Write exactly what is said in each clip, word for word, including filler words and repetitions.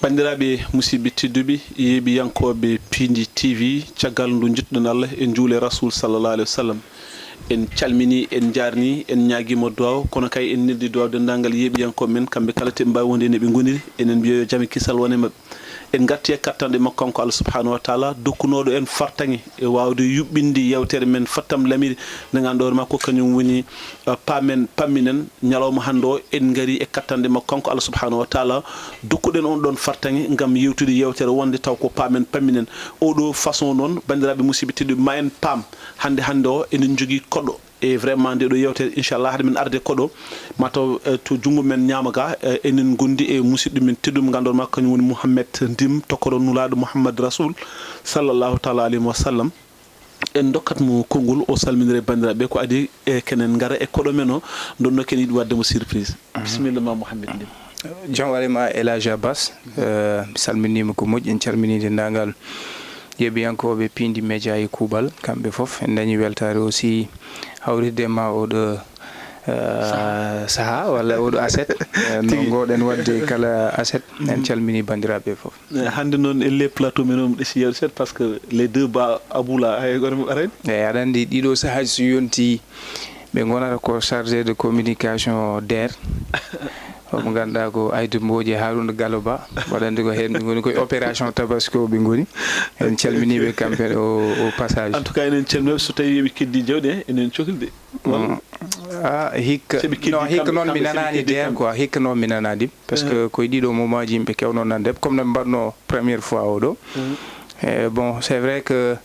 Banndiraaɓe musidɓe tedduɓe, yeeɓiyankooɓe Piindi T V, caggal ndu njettuɗen Allah, en njuule Rasul sallallahu alaihi wasallam. En calmini, en njaarni, en ñaagiima duwaaw, kono kay en neldi duwaaw denndaangal yeeɓiyankooɓe men, kamɓe kala te ɓe mbaawi wonde ene ɓe ngoniri, enen mbiya yo jam e kisal wone maɓɓe. En ngarti e kattanɗe makko kanko Allah subhanahu wa taala, dokkunooɗo en fartaŋe e waawde yuɓɓinde yeewtere men Fattam Lamiri, nde ngannduɗaa hoore maa ko kañum woni, eh, Paamen Pamminen. Ñalawma hannde o en ngari e kattanɗe makko kanko Allah subhanahu wa taala, dokkuɗen on ɗon fartaŋe ngam yewtude yeewtere wonde taw ko Paamen Pamminen. Oɗo façon noon, banndiraaɓe musidɓe tedduɓe, ma en paam hannde hannde o enen njogii koɗo. E vraiment nde ɗo yeewtere, inchallah, haade men arde koɗo, ma taw, eh, to junngo men ñaamo ga, eh, enen ngondi e musidɗo men tedduɗo mo ngannduɗaa ma kañum woni Mouhamed Ndim, tokoro Nulaaɗo Mouhamed Rasoul sallallahu taala alayhi wa sallam. En ndokkat mo konngol, o salminira e banndiraaɓe ko adii e kenen ngara e koɗo men o, ndonno ken yiɗi waɗde mo surprise. Bisimilla ma Mouhamed Ndim. Jam ware ma El Hadj Abbas. Eh, mi salminiima ko moƴƴi, en calminii denndaangal yeeɓiyankooɓe Piindi Média e kuuɓal, kamɓe fof. En dañi weltaare aussi hawritde ma oɗo, eh, saha walla oɗo aset. Eh, no Tigi. Ngoɗen waɗde kala aset. En calminii banndiraaɓe fof. Eh, hannde noon, elle plateau men o, mi ɗesi yeewde seeɗa, parce que les deux ba Abou la, hay gooto maɓɓe arani. Eeyi, aɗa anndi, ɗiɗo sahaaji so yonti, ɓe ngonata ko chargé de communication der. Mo ngannduɗaa ko Aïda Mbodj e Harouna Gallo Ba. Mboɗo anndi ko heen ɓe ngoni, koye opération Tabaski o ɓe ngoni. En calminii ɓe kamɓe o, au passage. En tout cas, enen calminii ɓe, so tawii ɓe keddii jawɗi, eh, enen cohli de. Mm. Ah, hikka, so ɓe keddii non, hikka kamɓe, noon mi kamɓe, so ɓe nanaani keddii der kamɓe. Quoi, hikka noon mi nanaani. Parce que, eh, koye ɗiɗo moment ji yimɓe keewno nande, comme no mbaɗno première fois o ɗo. Eh. Eh, bon, c'est vrai que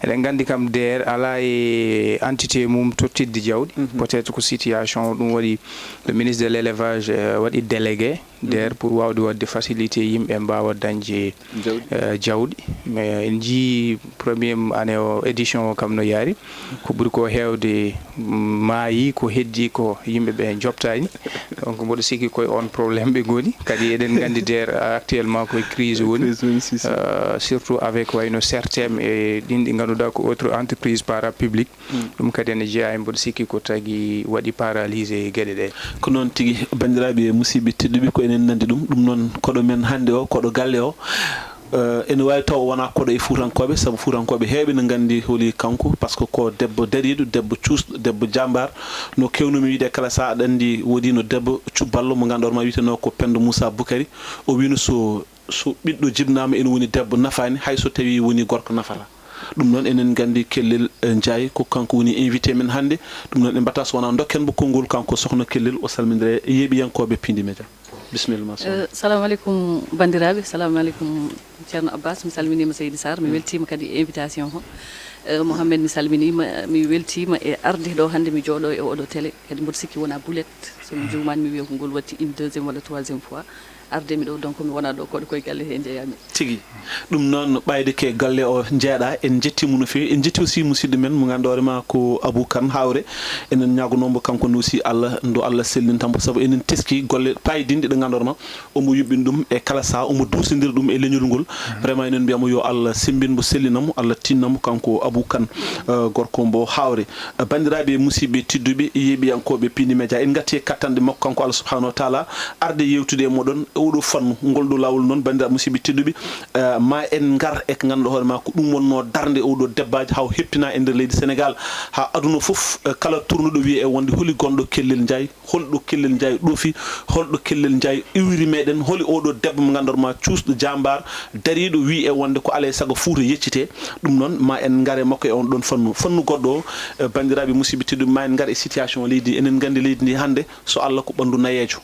eɗen nganndi kam der alaa e entité mum tottidde jawɗi. Mhm. Peut-être ko situation o, ɗum waɗi le ministre de l'élevage, eh, waɗi délégué der, mhm, pour waawde waɗde facilité yimɓe mbaawa dañde, jawɗi, eh, jawɗi. Mais en njii premier année o, édition o kam no yaari. Ko ɓuri ko heewde, mm, maayi, ko heddii ko yimɓe ɓe njoɓtaani. Donc, mboɗo sikki koye on problème ɓe ngoni. Kadi eɗen nganndi der actuellement koye crise woni. Crise woni, si, si. Euh, surtout avec wayno sertem e ɗin ɗi ngannduɗaa ko auto entreprise parapublique. Mm. Ɗum kadi ene jeyaa e mboɗo sikki ko tagi waɗi paralysé geɗe ɗe. Ko noon tigi, banndiraaɓe musidɓe tedduɓe, ko enen nanndi ɗum. Ɗum noon koɗo men hannde o, koɗo galle o. Eh, ene waawi taw o wonaa koɗo e Fuutankooɓe, sabu Fuutankooɓe heewɓe ne nganndi holi kanko, par ce que ko debbo dariiɗo, debbo cuusɗo, debbo jaambaar. No keewnumi wiide kala sahaa, aɗa anndi woodiino debbo cubballo mo ngannduɗaa hoore maa wiyetenoo ko Pennda Muusaa Bukari. O wiino so, so ɓiɗɗo jibnaama ene woni debbo nafaani, hay so tawii woni gorko nafataa. Ɗum noon enen nganndi Kellel, eh, Njaay ko kanko woni invité men hannde. Ɗum noon en mbaɗataa so wonaa ndokken mo konngol kanko Sokhna Kellel, o salmindira e yeeɓiyankooɓe Piindi Média. Bisimilla ma, sokhna. Eh, salamu aleykum, banndiraaɓe. Salamu aleykum, Ceerno Abbas. Mi salminiima, Seydi Sarr. Mi weltiima kadi e invitation o. Eh, Mohamed, mi salminiima, mi weltiima e arde ɗo hannde mi jooɗo e oɗo télé. Kadi mboɗo sikki wonaa bulet. So mi juumaani, mi wiya ko ngol watti une deuxième walla troisième fois. Arde mi ɗo, donc mi wonaa ɗo koɗo koye galle he njeyaa mi. Tigi. Ɗum noon, ɓayde ke galle o njeeɗa, en njettii mo no feewi. En njettii aussi musidɗo men mo ngannduɗaa hoore maa ko Abou Kane Hawre. Enen ñaagonoo mo kanko ne aussi Allah, ndu Allah sellinta mo, sabu enen teski golle paydinɗe ɗe ngannduɗaa hoore maa omo yuɓɓini ɗum e kala sahaa, omo duusindira ɗum e leñol ngol. Vraiment, enen mbiya mo yo Allah semmbin mo, sellina mo, Allah tinna mo kanko Abou Kane, eh, gorko mbo Hawre. Eh, banndiraaɓe musidɓe tedduɓe, yeeɓiyankooɓe Piindi Média, en ngartii e kattanɗe makko kanko Allah subhanahu wa taala, arde yewtude e moɗon e oɗo fannu. Ngol ɗo laawol noon, banndiraaɓe musidɓe tedduɓe, eh, ma en ngar e ko ngannduɗaa hoore maa ko ɗum wonnoo darnde oɗo debbaji haa o heptina e nder leydi Sénégal, haa aduna fof, eh, kala tournuɗo wiya e wonde holi gonɗo Kellel Njaay, holɗo Kellel Njaay ɗoofi, holɗo Kellel Njaay iwiri meɗen, holi oɗo debbo mo ngannduɗaa hoore maa cuusɗo jaambaar, dariiɗo wiyi e wonde ko alaa e sago Fuuta yeccitee. Ɗum noon ma en ngar e makko e on ɗon fannu. Fannu goɗɗo o, eh, banndiraaɓe musidɓe tedduɓe, ma en ngar e situation leydi. Enen nganndi leydi ndi hannde, so Allah, ko ɓanndu nayeejo.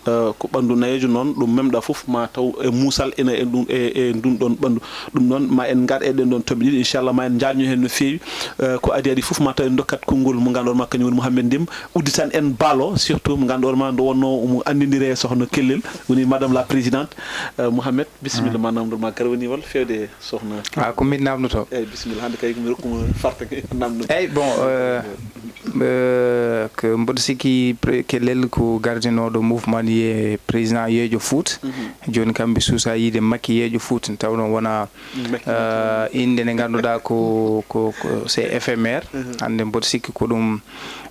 Eh, ko ɓanndu nayeejo noon, ɗo memɗa fof ma taw e muusal ene e ɗum, e, e ndun ɗon ɓanndu. Ɗum noon ma en ngar e ɗen ɗon toɓɓe ɗiɗi, inchallah ma en njaarño heen no feewi. Eh, ko adi adi fof ma taw en ndokkat konngol mo ngannduɗaa hoore maa kañum woni Mouhamed Ndim, udditan en baalo, surtout mo ngannduɗaa hoore maa nde wonnoo omo anndindiri e sokhna Kellel, woni madame la présidente. Eh, Mouhamed, bisimilla ma, namndol ma garwaniwal feewde sokhna. Ah, ko min namdoto. Eyyi, bisimilla, hannde kay ko mi rokkuma fartaŋŋe namndo. Eyyi, bon, euh, euh, ko mboɗo sikki pre-, Kellel ko gardinooɗo mo Mouvement ye président Yeeƴo Fuuta. Jooni kam mbi suusa yiide Makki Yeeƴo Fuuta, taw noon wona, eh, innde nde ngannduɗaa ko, ko, ko c'est éphémère. Hannde mboɗo sikki ko ɗum,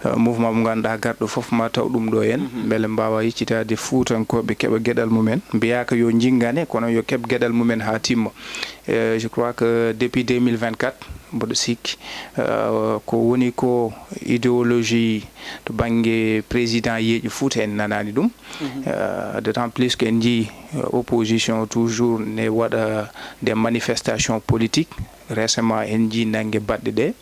eh, mouvement mo ngannduɗaa garɗo fof ma taw ɗum ɗo en. Mbele mbaawa yiccitaade Fuutankooɓe keɓa geɗal mumen. Mbiyaaka yo njinngan e, kono yo keɓ geɗal mumen haa timma. Eh, je crois que depuis deux mille vingt-quatre, mboɗo sikki, eh, ko woni ko idéologie to bannge président Yeeƴo Fuuta en nanaani ɗum. Euh, d'autant plus que en njii, euh, opposition toujours ne waɗa des manifestations politiques. Récemment, en njii nannge baɗɗe ɗe.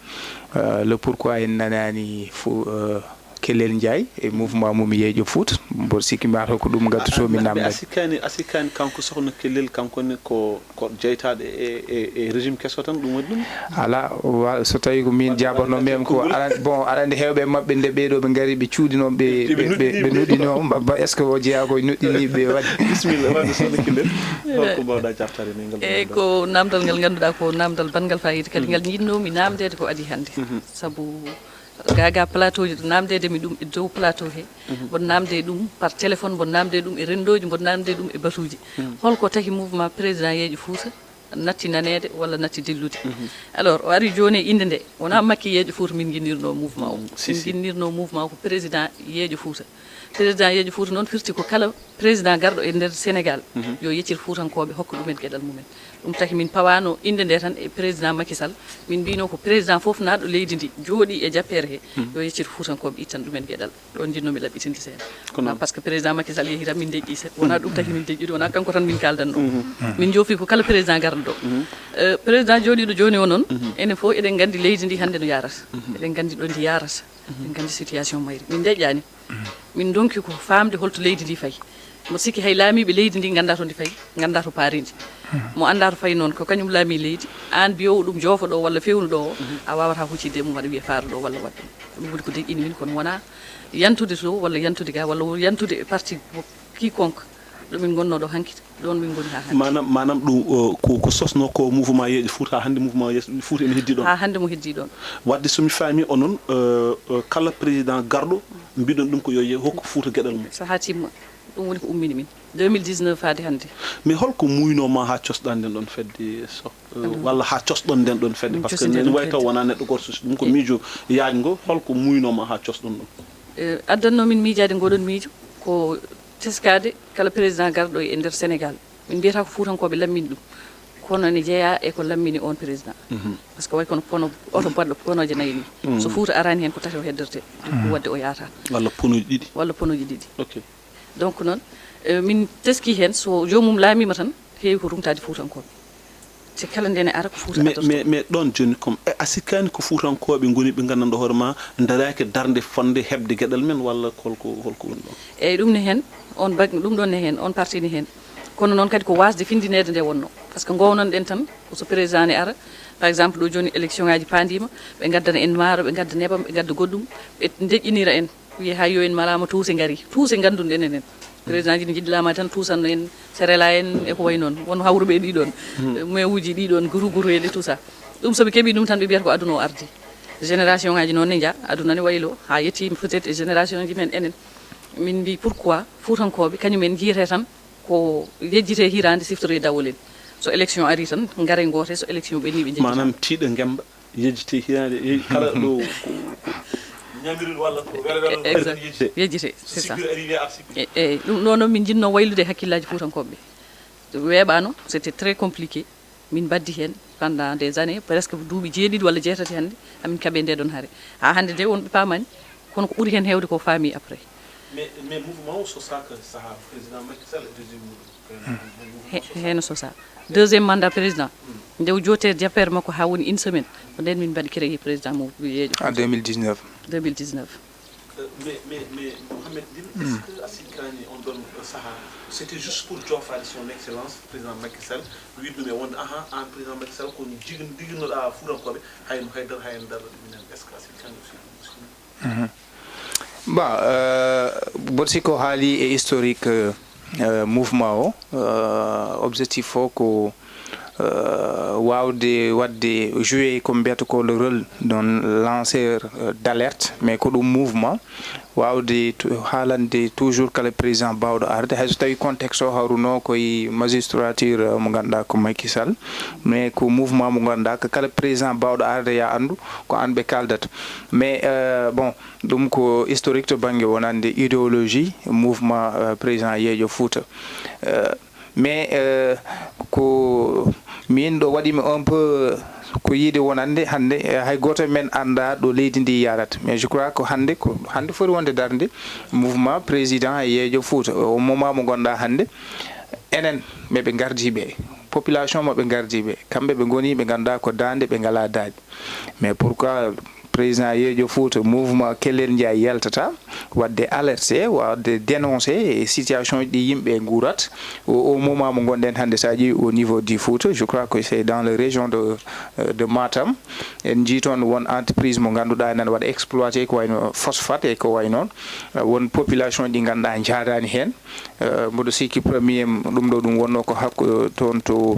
Euh, le pourquoi en nanaani fo, euh, Kelel Njaay e mouvement mum Yeeƴo Fuuta. Mboɗo sikki mataw ko ɗum ngattutomi namde. A sikkaani, a sikkaani kanko Sokhna Kelel, kanko ne ko, ko jeytaaɗo e, e, e régime keso tan, ɗum waɗi ɗum? Alaa, wa-, so tawii ko miin jaabatnoo, même ko aɗa, bon, aɗa anndi heewɓe e maɓɓe nde ɓee ɗoo ɓe ngari, ɓe cuuɗi noon, ɓe, ɓe, ɓe, ɓe nuɗɗini noon, ba, ba, est-ce que o jeyaa ko e nuɗɗiniiɓe ɓe waɗde? Bisimilla, wadde Sokhna Kelel, holko mbaawɗaa jaaɓtaade e ngal? Eey, ko naamndal ngal ngannduɗaa ko naamndal banngal faayiida, kadi ngal njiɗnoomi naamndeede ko adii hannde. Sabu gaa gaa plateau ji, ɗo naamndeede mi ɗum e dow plateau he, mboɗo naamnde ɗum par téléphone, mboɗo naamnde ɗum e renndooji, mboɗo naamnde ɗum e batuuji. Holko tahi mouvement président Yeeƴo Fuuta natti naneede walla natti dillude? Alors, o ari jooni e innde nde, wonaa Makki Yeeƴo Fuuta min nginnirnoo mouvement o. Min nginnirnoo mouvement o ko président Yeeƴo Fuuta. Président Yeeƴo Fuuta noon firti ko kala président garɗo e nder Sénégal, yo yeccir Fuutankooɓe, hokka ɗumen geɗal mumen. Ɗum taki min pawaano innde nde tan e président Macky Sall. Min mbiyno ko président fof naatɗo leydi ndi, jooɗii e jappeere he, yo yeccir Fuutankooɓe, ittan ɗumen geɗal. Ɗoon njiɗnoomi laɓɓitinde seeɗa. Ko noon. Par ce que président Macky Sall yehi tan min deƴƴi seeɗa. Wonaa ɗum taki min deƴƴude, wonaa kanko tan min kaaldanno. Min njoofi ko kala président garɗo. Euh, président jooɗiiɗo jooni o noon, enen fof eɗen nganndi leydi ndi hannde no yaarata. Eɗen nganndi ɗo ndi yaarata. Eɗen nganndi situation mayri. Min deƴƴaani. Min ndonki ko faamde holto leydi ndi fayi. Mboɗo sikki hay laamiiɓe leydi ndi nganndaa to ndi fayi, nganndaa to paari ndi. Mo anndaa to fayi noon, ko kañum laamii leydi. Aan mbiyoowo ɗum joofo ɗo walla feewnu ɗo o, a waawataa huccitde e mum, aɗa wiya faaro ɗo walla waɗ ɗum. Ɗum woni ko deƴƴini min, kono wonaa yantude to walla yantude ga walla yantude e parti quiconque ɗo min ngonnoo ɗo hanki, ɗoon min ngoni haa hannde. Maanaam, maanaam ɗum, o, ko, ko sosnoo ko mouvement Yeeƴo Fuuta, haa hannde mouvement Yeeƴo Fuuta ene heddii ɗoon? Haa hannde mo heddii ɗoon. Wadde so mi faamii onon, euh, euh, kala président garɗo, mbiɗon ɗum ko yo ye-, hokku Fuuta geɗal mum. Sahaa timma, ɗum woni ko ummini min. Deux mille dix-neuf faade hannde. Mais holko muuyno ma haa cosɗaa nden ɗoon fedde so, euh, walla haa cosɗon nden ɗoon fedde? Parce que nden wayi taw wonaa neɗɗo gooto sosi ɗum, ko miijo yaajngo. Holko muuyno ma haa cosɗon ɗum? Eh, addannoo min miijaade ngoɗon miijo ko teskaade kala président garɗo e nder Sénégal. Min mbiyata ko Fuutankooɓe lammini ɗum, kono ne jeyaa e ko lammini oon président. Parce que way kono pono, oto baɗɗo ponooje nayi ni. So Fuuta araani heen, ko tati o heddirte, ɗum ko waɗde o yaata. Walla ponooji ɗiɗi. Walla ponooji ɗiɗi. Ok. Donc noon, eh, min teskii heen, so joomum laamiima tan, heewi ko ruŋtaade Fuutankooɓe. Te kala nde ne ara ko Fuuta mais, addortoo. Mais, mais ɗoon jooni, comme, e, a sikkaani ko Fuutankooɓe ngoni ɓe nganndanɗo hoore ma, ndaraaki darnde fotnde heɓde geɗal men, walla holko, holko woni ɗoon? Eeyi, ɗum ne heen, oon bag-, ɗum ɗoon ne heen, oon parti ne heen. Kono noon kadi ko waasde findinede nde wonnoo. Par ce que ngoownanɗen tan, ko so président ne ara, par exemple, ɗo jooni élection ngaaji paandiima, ɓe ngaddana en maaro, ɓe ngadda nebam, ɓe ngadda goɗɗum, ɓe ndeƴƴinira en. Wiye hay yo en malaama tuuse ngari. Tuuse ngannduɗen enen. Président ji ne njiɗi laamaade tan tuusanno en, serela en e ko wayi noon. Won hawruɓe e ɗiɗon, mewuji ɗiɗon, guru guru e tout ça. Ɗum so ɓe keɓi ɗum tan ɓe mbiyata ko aduna o ardi. Génération ngaji noon ne nja, aduna ne waylo, haa yettiima peut-être e génération ji men enen. Min mbi pourquoi Fuutankooɓe kañum en njiyete tan ko yejjite hiraande siftoroye dawol en. So élection ari tan, ngare goote, so élection ɓenni ɓe njejjita. Maanaam tiiɗa ngemba. Yejjite hiraande, ye-, kala ɗo ko, ko ñaamirin walla ko welo welo. Exact. Yejjite. Yejjite, c'est ça. Sikkir ari wiya ar sikkir. E, e, ɗum ɗo noon min njiɗno waylude hakkillaaji Fuutankooɓe ɓe. Weeɓaano, c'était très compliqué. Min mbaddi heen pendant des années, presque duuɓi jeeɗiɗi walla jeetati hannde, amin kaɓe nde ɗon hare. Haa hannde de wonɓe paamaani, kono ko ɓuri heen heewde ko faami après. Mais, mais mouvement o sosaaka sahaa président Macky Sall e deuxième muɗum. He-, heen o sosaa. Deuxième mandat président. Nde o joote jappeere makko haa woni une semaine. Ko ndeen min mbaɗi créé président mo Yeeƴo. En deux mille dix-neuf. Deux mille dix-neuf. Euh, mais, mais, mais Mohamed Dine, est-ce que a sikkaani on ɗon, euh, sahaa, c'était juste pour joofaade son excellence, président Macky Sall, wiide ɗum e wonde, aha, aan président Macky Sall, ko jigin-, jiginnoɗaa Fuutankooɓe, hay no haydara, hay no darra ɗum minen, est-ce que a sikkaani aussi ɗum aussi? Bon, euh, mboɗo sikki o haali e historique, euh, mouvement o, euh, objectif o ko, euh, waawde waɗde jouer ko mbiyata ko le rôle d'un lanceur, euh, d'alerte, mais ko ɗum mouvement waawde to- haalande toujours kala président baawɗo arde, hay so tawi contexte o hawruno koye magistrature, euh, mo ngannduɗaa ko Macky Sall, mais ko mouvement mo ngannduɗaa ko kala président baawɗo arde ya anndu ko aan ɓe kaaldata. Mais, euh, bon, ɗum ko historique to bannge wonande idéologie mouvement, euh, président Yeeƴo Fouta. Euh, mais, euh, ko min ɗo waɗimi un peu ko yiide wonande hannde, eh, hay gooto e men annda ɗo leydi ndi yarata, mais je crois ko hannde ko hannde foti wonde darnde mouvement président Yeeƴo Fouta o moment mo ngonɗa hannde. Enen meɓe gardiɓe, population moɓe gardiɓe, kamɓe ɓe ngoni ɓe ngannduɗa ko daande ɓe ngala daaɗi. Mais pourquoi président Yeeƴo Fouta mouvement Kellel Ndiaye yaltata waɗde alerté, waɗde dénoncé e situation ji ɗi yimɓe nguurat au moment mo ngonɗen hannde? Sa ƴeewi au niveau du Fouta, je crois que c'est dans la région de, euh, de Matam, en jii toon won entreprise mo ngannduɗa enen waɗa exploité ko wayno phosphate e ko way noon. Euh, won population ɗi ngannduɗa njaadani heen. Euh, mboɗo sikki premier ɗum ɗo ɗum wonno ko hakku toon to,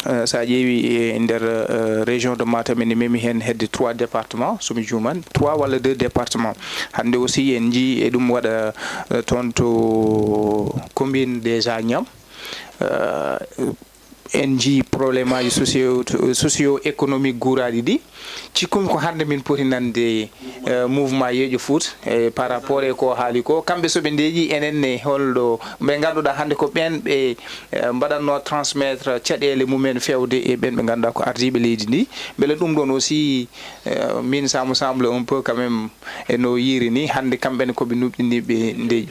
euh, sa ƴeewi e nder, euh, région de Matam ene memi heen hedde trois départements, somi juuman trois walla deux départements. Hannde aussi en jii e ɗum waɗa, euh, toon to commune des Agnam. Euh, en jii problème aji socio socio économique guuraɗi ɗi. Cikkumi ko hannde min poti nande, euh, mouvement Yeeƴo Fouta, e par rapport e ko haali ko, kamɓe soɓe ndeeƴi enen ne holɗo ɓe ngannduɗa hannde ko ɓen ɓe, euh, mbaɗatno transmettre caɗeele mumen fewde e ɓen ɓe ngannduɗa ko ardiɓe leydi ndi. Mbele ɗum ɗon aussi, euh, min, ça me semble un peu quand même e no yiiri ni hannde kamɓe ne koɓe nuɓɗiniɓe ndeeƴi.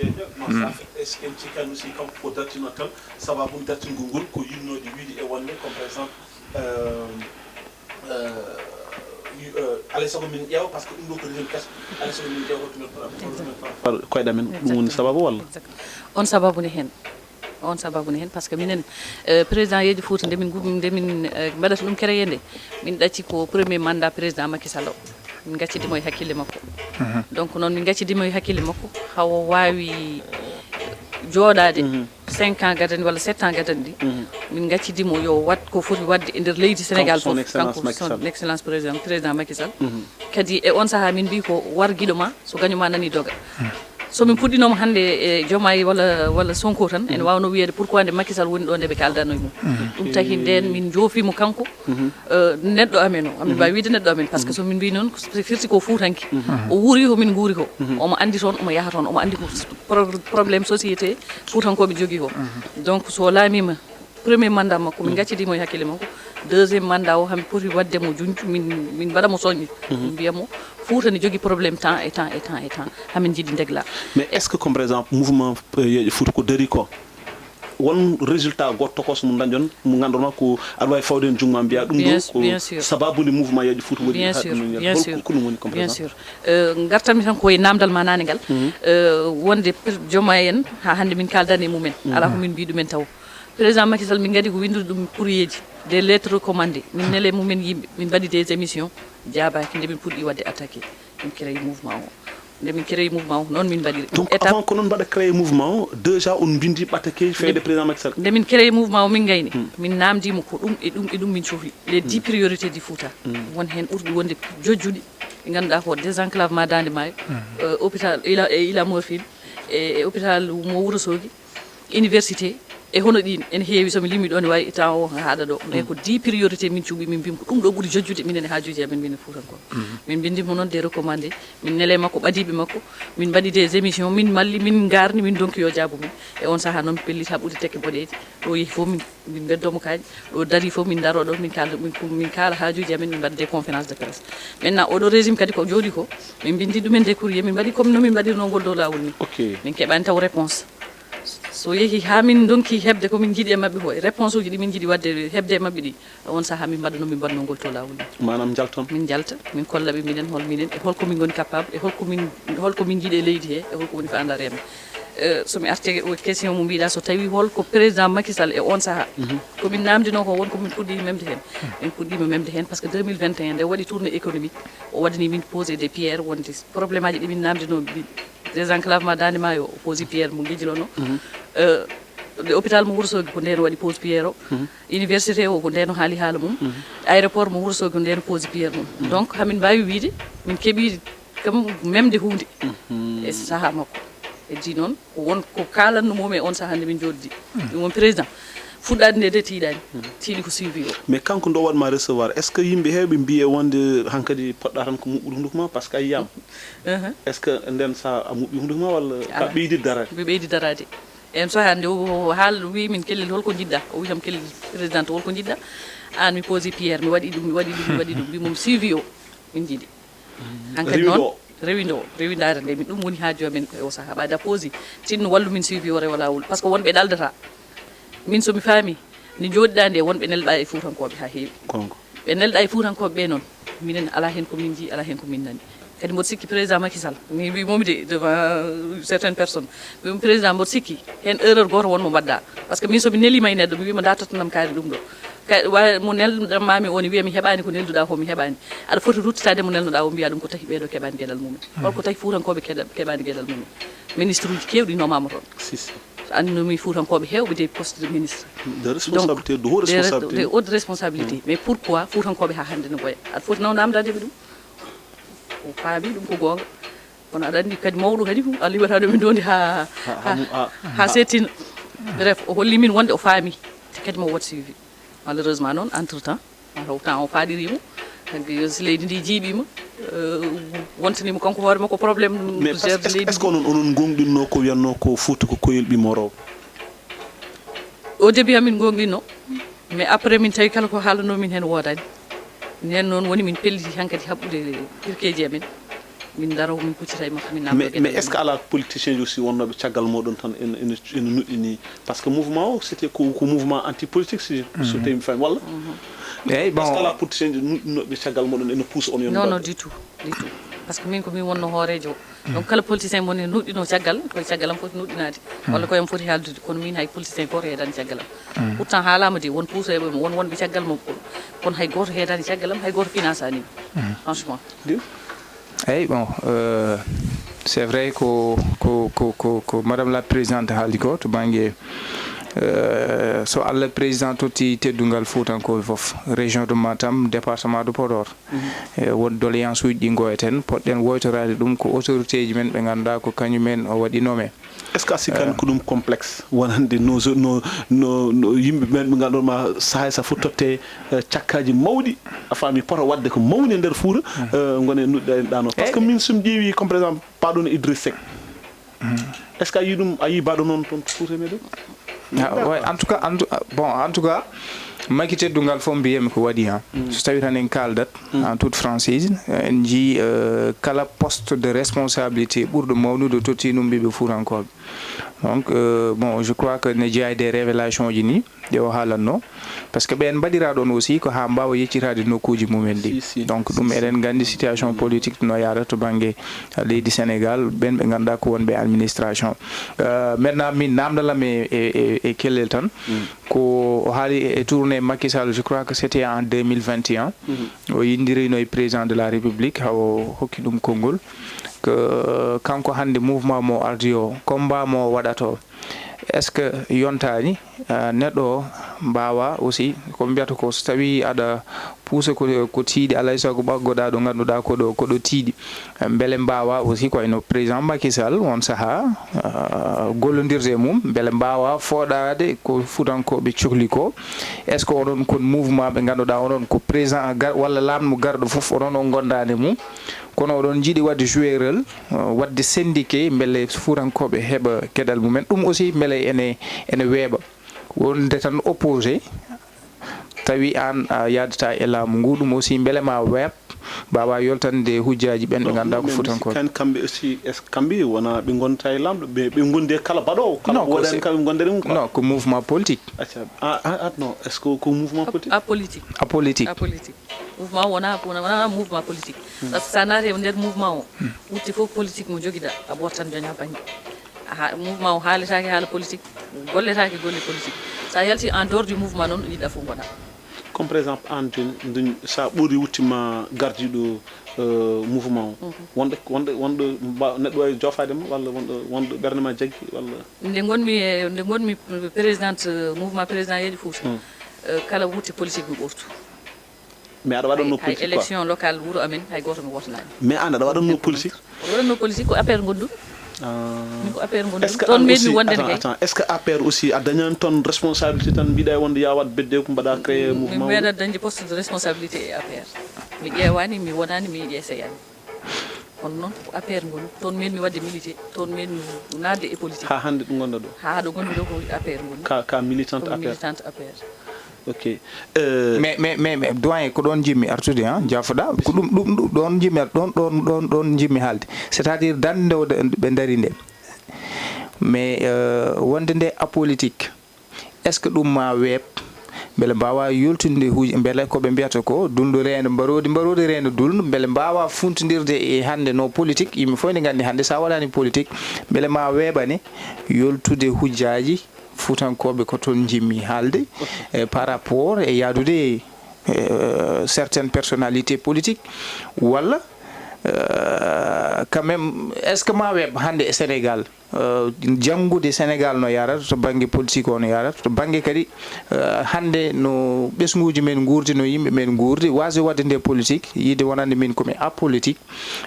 Mm. Est-ce que en cikkani aussi kanko ko dartinoo tan? Sababu dartingol ngol ko yiɗnooɗe wiyde e wonde comme par exemple, euh, euh, yu- euh, alay sago min ƴeewa, parce que ɗum ɗo ko régime kas, alay sago min ƴeewa holto men par rapport, holto men par rapport. Koyɗa men, ɗum woni sababu walla? Exact. On sababu ne heen. On sababu ne heen, parce que minen, euh, président Yeeƴo Fouta nde min ngu- nde min, euh, mbaɗata ɗum créé nde, min ɗacci ko premier mandat président Macky Sall o. Min ngaccidimo e hakkille makko. Donc noon min ngaccidimo e hakkille makko hawo waawi jooɗaade cinq ans gadani walla sept ans gadani ɗi. Min ngaccidimo yo waɗ ko foti waɗde e nder leydi Sénégal fof, kanko son excellence président, président Macky Sall. Kadi e on sahaa min mbi ko war giɗo ma, so gaño ma nani doga. So min puɗɗinooma hannde e Diomaye walla walla Sonko tan, ene waawno wiyeede pourquoi nde Macky Sall woni ɗo nde ɓe kaaldanoo e mum. Ɗum tahi ndeen min njoofiimo kanko, euh, neɗɗo amen o, amin mbaawi wiyde neɗɗo amen, parce que so min mbi noon ko firti ko fuutanke. O wuuri ko min nguuri ko. Omo anndi toon, omo yaha toon, omo anndi ko pro- problème société fuutankooɓe jogii ko. Donc so laamiima premier mandat makko min ngaccidimo e hakkille makko. Deuxième mandat o hami poti waɗde mo junju, min min mbaɗa mo soññe, min mbiya mo Fouta ne jogii problème temps et temps et temps et temps, hamin jiɗi ndegla. Mais est-ce que comme par exemple mouvement, euh, Yeeƴo Fouta ko dari ko won résultat goɗɗo ko so mo dañɗon mo ngannduɗon ko aɗa waawi fawde heen junngo ma mbiya ɗum ɗo ko sababu nde mouvement Yeeƴo Fouta waɗi? Bien sûr, bien sûr. Ko ɗum woni comme par exemple? Euh, ngartanmi tan ko e namdal ma naane ngal. Euh, wonde Diomaye en haa hannde min kaaldani e mumen, alaa ko min mbi ɗumen taw. Président Macky Sall min ngadii ko winndude ɗum courrier ji, des lettres recommandées, min nele mumen yimɓe, min mbaɗi des émissions, jaabaaki. Nde min puɗɗi waɗde attaqué, min créé mouvement o. Nde min créé mouvement o noon min mbaɗiri. Donc avant ko noon mbaɗa créé mouvement o, déjà on mbindi ɓattake feewde président Macky Sall? Nde min créé mouvement o min ngayni, min namdimo ko ɗum e ɗum e ɗum min cohli, les dix priorités du Fouta. Won heen ɓurɗi wonde jojjuɗi ɗi ngannduɗaa ko désenclavement Daande Maayo, euh, hôpital Ila e Ila Morphil, e e hôpital mo Wourossogui, université, e hono ɗin ene heewi, somi limi ɗo ne wawi temps o haaɗa ɗo, mais ko dix priorité min cuɓi, min mbimi ko ɗum ɗo ɓuri jojjude minen e haajuji amen minen Fuutankooɓe. Min mbindimo noon des recommandés, min nele makko ɓadiɓe makko, min mbaɗi des émissions, min malli, min garni, min donki yo jaabu min. E on saaha noon mi pelliti ha ɓuuri tekke boɗeeji. Ɗo yehi fof min min mbeddomo kaaƴe. Ɗo dari fof min daro ɗo min kalda, min kum- min kaala haajuji amen, min mbaɗa des conférences de presse. Maintenant oɗo régime kadi ko jooɗi ko, min mbindi ɗumen des courrier, min mbaɗi comme no min mbaɗirno ngol dow lawol ni. Ok. Min keɓani taw réponse. So yehi ha min donki heɓde ko min jiiɗi e maɓɓe ko, e réponse uji ɗi min jiiɗi wadde heɓde e maɓɓe ɗi, on saaha min mbaɗa no min mbaɗno ngol to lawol ni. Manam jalton? Min jalta, min kolla ɓe minen hol minen e holko min ngoni capable e holko min holko min jiiɗi e leydi he e holko woni fandare amen. Euh, somi arte o question mo mbiɗa, so tawi holko président Macky Sall e on saaha ko min namdino ko won ko min puɗɗi memde hen. Min puɗɗima memde hen parce que deux mille vingt et un nde waɗi tournée économique, o waɗani min posé des pierres wonde problème aji ɗi min namdino, désenclavement Dande Maayo, o posi pierre mo Guédjilon o. Euh, Nde hôpital mo Wourossogui ko ndeno waɗi pose pierre o. Université o ko ndeno haali haala mum. Aéroport mo Wourossogui ko ndeno pose pierre mum. Donc hamin mbawi wiide min keeɓi kam memde hunde e saaha makko. Heddi noon ko won ko kalanno mum e on saaha nde min jooɗdi. Ɗum won président fuɗɗade nde de tiiɗani. Tiiɗi ko suivi o. Mais kanko ndo waɗma recevoir, est ce que yimɓe heewɓe mbiye wonde hankadi poɗɗa tan ko muɓɓude hunduko ma par ce que a yiyama? Est ce que nden sa a muɓɓi hunduko ma walla ka ɓeydi darade? Mi ɓeydi darade. En so hannde o haala ɗum wi min kellel holko jiɗɗa, o wi kam kellel président holko jiɗɗa? An mi posi pierre mi waɗi ɗum mi waɗi ɗum mi waɗi ɗum mbimum suivi o min jiɗi. Hankadi noon rewindo o rewindare nde min ɗum woni haaju amen e o saaha ɓaade a posi tinno wallu min suivi o rewa lawol par ce que wonɓe ɗaldata. Min somi faami nde jooɗiɗa nde wonɓe nelɗa e fuutankooɓe haa heewi. Ɓe nelɗa e fuutankooɓe ɓe noon minen alaa heen ko min njii alaa heen ko min nani. Kadi mboɗo sikki président Macky Sall mi wimomi de devant certaines personnes mbimi président mboɗo sikki heen erreur gooto won mo mbaɗɗa. Par ce que min somi neliima e neɗɗo mi wima nda tottanam kaari ɗum ɗo. Wa mo nelɗamami o ne wiya mi heɓani ko nelduɗa ko mi heɓani. Aɗa foti ruttitade mo nelnoɗa o mbiya ɗum ko tahi ɓeɗo keɓani geɗal mumen. Holko tahi fuutankooɓe keɓani geɗal mumen? Ministre uji kewɗi nomama toon. Anndumi fuutankooɓe heewɓe des postes de ministre. Des responsabilités, de hautes responsabilités. De hautes responsabilités. Mais pourquoi fuutankooɓe haa hannde no ngoya? Aɗa foti naw namdadeɓe ɗum. O faami ɗum ko goonga. Kono aɗa anndi kadi mawɗo kadi a liɓata ɗum e ndondi haa haa seetina. Bref o holli min wonde o faami te kadi mo waɗ suivi. Malheureusement noon entre temps mataw temps o faaɗiriima. Hannde si leydi ndi jiiɓiima wontanimo kanko hoore makko problème. Mais gerde leydi est ce que onon onon gonɗinno ko wiyanno ko fouta ko koyel ɓimmo rewɓe? Au début amin gonɗinno. Mais après min tawi kala ko haalano min heen woodani. Nden noon woni min pelliti hankadi haɓɓude pirkeeji amen. Min daro min kuccita e makko min namdo. Mais est ce que ala politicien ji aussi wonnoɓe caggal moɗon tan ene nuɗɗini? Par ce que mouvement o c'était ko ko mouvement anti politique si so tawi mi fami walla? Eyyi bon est ce que ala politicien ji nuɗɗinoɓe caggal moɗon ene pousse on? Non non du tout du tout. Par ce que min ko min wonno hoorejo. Donc kala politicien mo ne nuɗɗino caggal koye caggal am foti nuɗɗinade walla koye am foti haaldude kono min hay politicien goto heedani caggal am. Pourtant haalama de won pousse e won wonɓe caggal mo kono hay goto heedani caggal am hay goto financani mi. Franchement. Eyyi bon euh, c'est vrai ko ko ko ko ko madame la présidente haali ko to banggue euh, so allah président totti teddungal fuutankooɓe foof région de matam département de podor e won doléance uji ɗi goyeten poɗɗen woytorade ɗum ko autorité ji men ɓe ganduɗa ko kañumen o waɗi nommé. Est ce que a sikkani ko ɗum complexe wonande no no no yimɓe men ɓe ganduɗa ma sahay sa fof totte cakkaji mawɗi a faami poto wadde ko mawni e nder fuuta gone nuɗɗa en ɗano par ce que min somi ƴeewi comme par exemple paɗon idriss sek est ce que a yi ɗum a yi baɗo noon toon fuuta meɗen? Ah, ouais, en tout cas en tout, bon en tout cas maki teddungal fof mbiyami ko waɗi ha so tawi tan en kaldat en toute franchise en jii kala poste de responsabilité ɓurɗo mawnude totti ɗum ɓiɓe fuurankoɓe. Donc euh, bon je crois que ne jeeya des révélation ji ni ɗe o haalanno par ce que ɓen mbaɗira ɗon aussi ko ha mbawa yeccitade nokkuji mumen ɗi. Donc ɗum eɗen gandi situation politique no yaara to banggue leydi sénégal ɓen ɓe ganduɗa ko wonɓe administration. Euh, maintenant min namdalam e, e, e kellel tan ko o haali e tourné makisal je crois que c'était en deux mille vingt et un. O yindirino e président de la république hawo hokki ɗum konngol que kanko hannde mouvement mo ardi o combat mo waɗato est ce que yontani neɗɗo o mbawa aussi ko mbiyata ko so tawi aɗa puusa ko ko tiiɗi alay sago ɓaggoɗa ɗo ganduɗa koɗo koɗo tiiɗi beele mbawa aussi ko wayno président makisal on saaha gollodirde e mum beele mbawa fooɗade ko fuutankoɓe cohli ko est ce que oɗon kon mouvement ɓe ganduɗa oɗon ko président walla lamɗo garɗo foof oɗon on gondani mum kono oɗon jiiɗi wadde jouer rôle wadde syndiqué beele fuutankoɓe heeɓa gueɗal mumen ɗum aussi beele ene ene weeɓa wonde tan opposé tawi an a yadata e laamu ngu ɗum aussi beele ma weeɓ mbawa yoltande hujjaji ɓen ɓe ganduɗa ko fuutankoɓe. Kan kamɓe aussi est ce que kamɓe wona ɓe gondata e lamɗo ɓe ɓe gondi e kala baɗowo kala woɗani kamɓe gondere mum non ko mouvement politique. Acca a non est ce que ko mouvement politique? A politique. A politique. A politique. Mouvement wona wona mouvement politique. Par ce que sa naati e nder mouvement o ɓurti fof politique mo joguiɗa a ɓortan joña banggue. Aha mouvement o haaletake haala politique golletaake golle politique. So a yalti en dehors du mouvement noon ɗo yiɗɗa fof mbaɗa. Comme par exemple, aan jooni, nduñ, so a ɓuri wuttima gardiiɗo, euh, mouvement o, wonɗo, wonɗo, wonɗo mba-, neɗɗo waawi joofaade ma, walla wonɗo, wonɗo ɓernde ma jaggi, walla? Nde ngonmi e, nde ngonmi présidente, euh, mouvement Président Yeeƴi Fuuta, euh, kala wutte politique mi ɓoftu. Mais aɗa waɗatnoo politique quoi? Élection locale wuro amen, hay gooto mi wootanaani. Mais aan aɗa waɗatnoo politique? Waɗatnoo politique ko A P R ngonɗum. Ah. Min ko A P R ngonɗum. Est-ce que toon aan meeɗmi aussi, wonde attends, kay. Attends, est-ce que A P R aussi a dañaani toon responsabilité tan mbiɗa e wonde yaa waɗ beddeeku mbaɗa créé mouvement? Mi meeɗa dañde poste de responsabilité e A P R. Mi ƴeewaani, mi wonaani, mi ƴeeseyaani. Kono noon ko A P R ngoni, toon meeɗmi waɗde milité, toon meeɗmi naatde e politique. Haa hannde ɗo ngonɗa ɗo? Haa ɗo ngonmi ɗo ko A P R ngoni. Ka, ka militante A P R? Ko militante A P R. Ok. Euh, mais, mais, mais, mais, doyen, ko ɗoon njiɗmi artude, hein, jaafoɗa. Ko ɗum, ɗum, ɗum, ɗoon njiɗmi ar-, ɗoon, ɗoon, ɗoon, ɗoon njiɗmi haalde. C'est-à-dire, darnde nde ɓe ndari nde. Mais, euh, wonde nde apolitique, est-ce que ɗum ma weeɓ? Mbele mbaawa yoltude huuji, mbele ko ɓe mbiyata ko dulndu reende, mbaroodi, mbaroodi reende dulndu, mbele mbaawa funtindirde e hannde no politique, yimɓe fof ne nganndi hannde so a waɗaani politique, mbele ma weeɓane yoltude hujjaaji Fuutankooɓe ko toon njiɗmi haalde, eh, par rapport e yahdude, eh, certaines personnalités politiques, walla, eh, quand même, est-ce que ma weeɓ hannde e Sénégal, eh, janngude Sénégal no yahrata, to bannge politique o no yahrata, to bannge kadi, eh, hannde no ɓesnguuji men nguurdi, no yimɓe men nguurdi, waasde waɗde nde politique, yiide wonande min ko mi apolitique,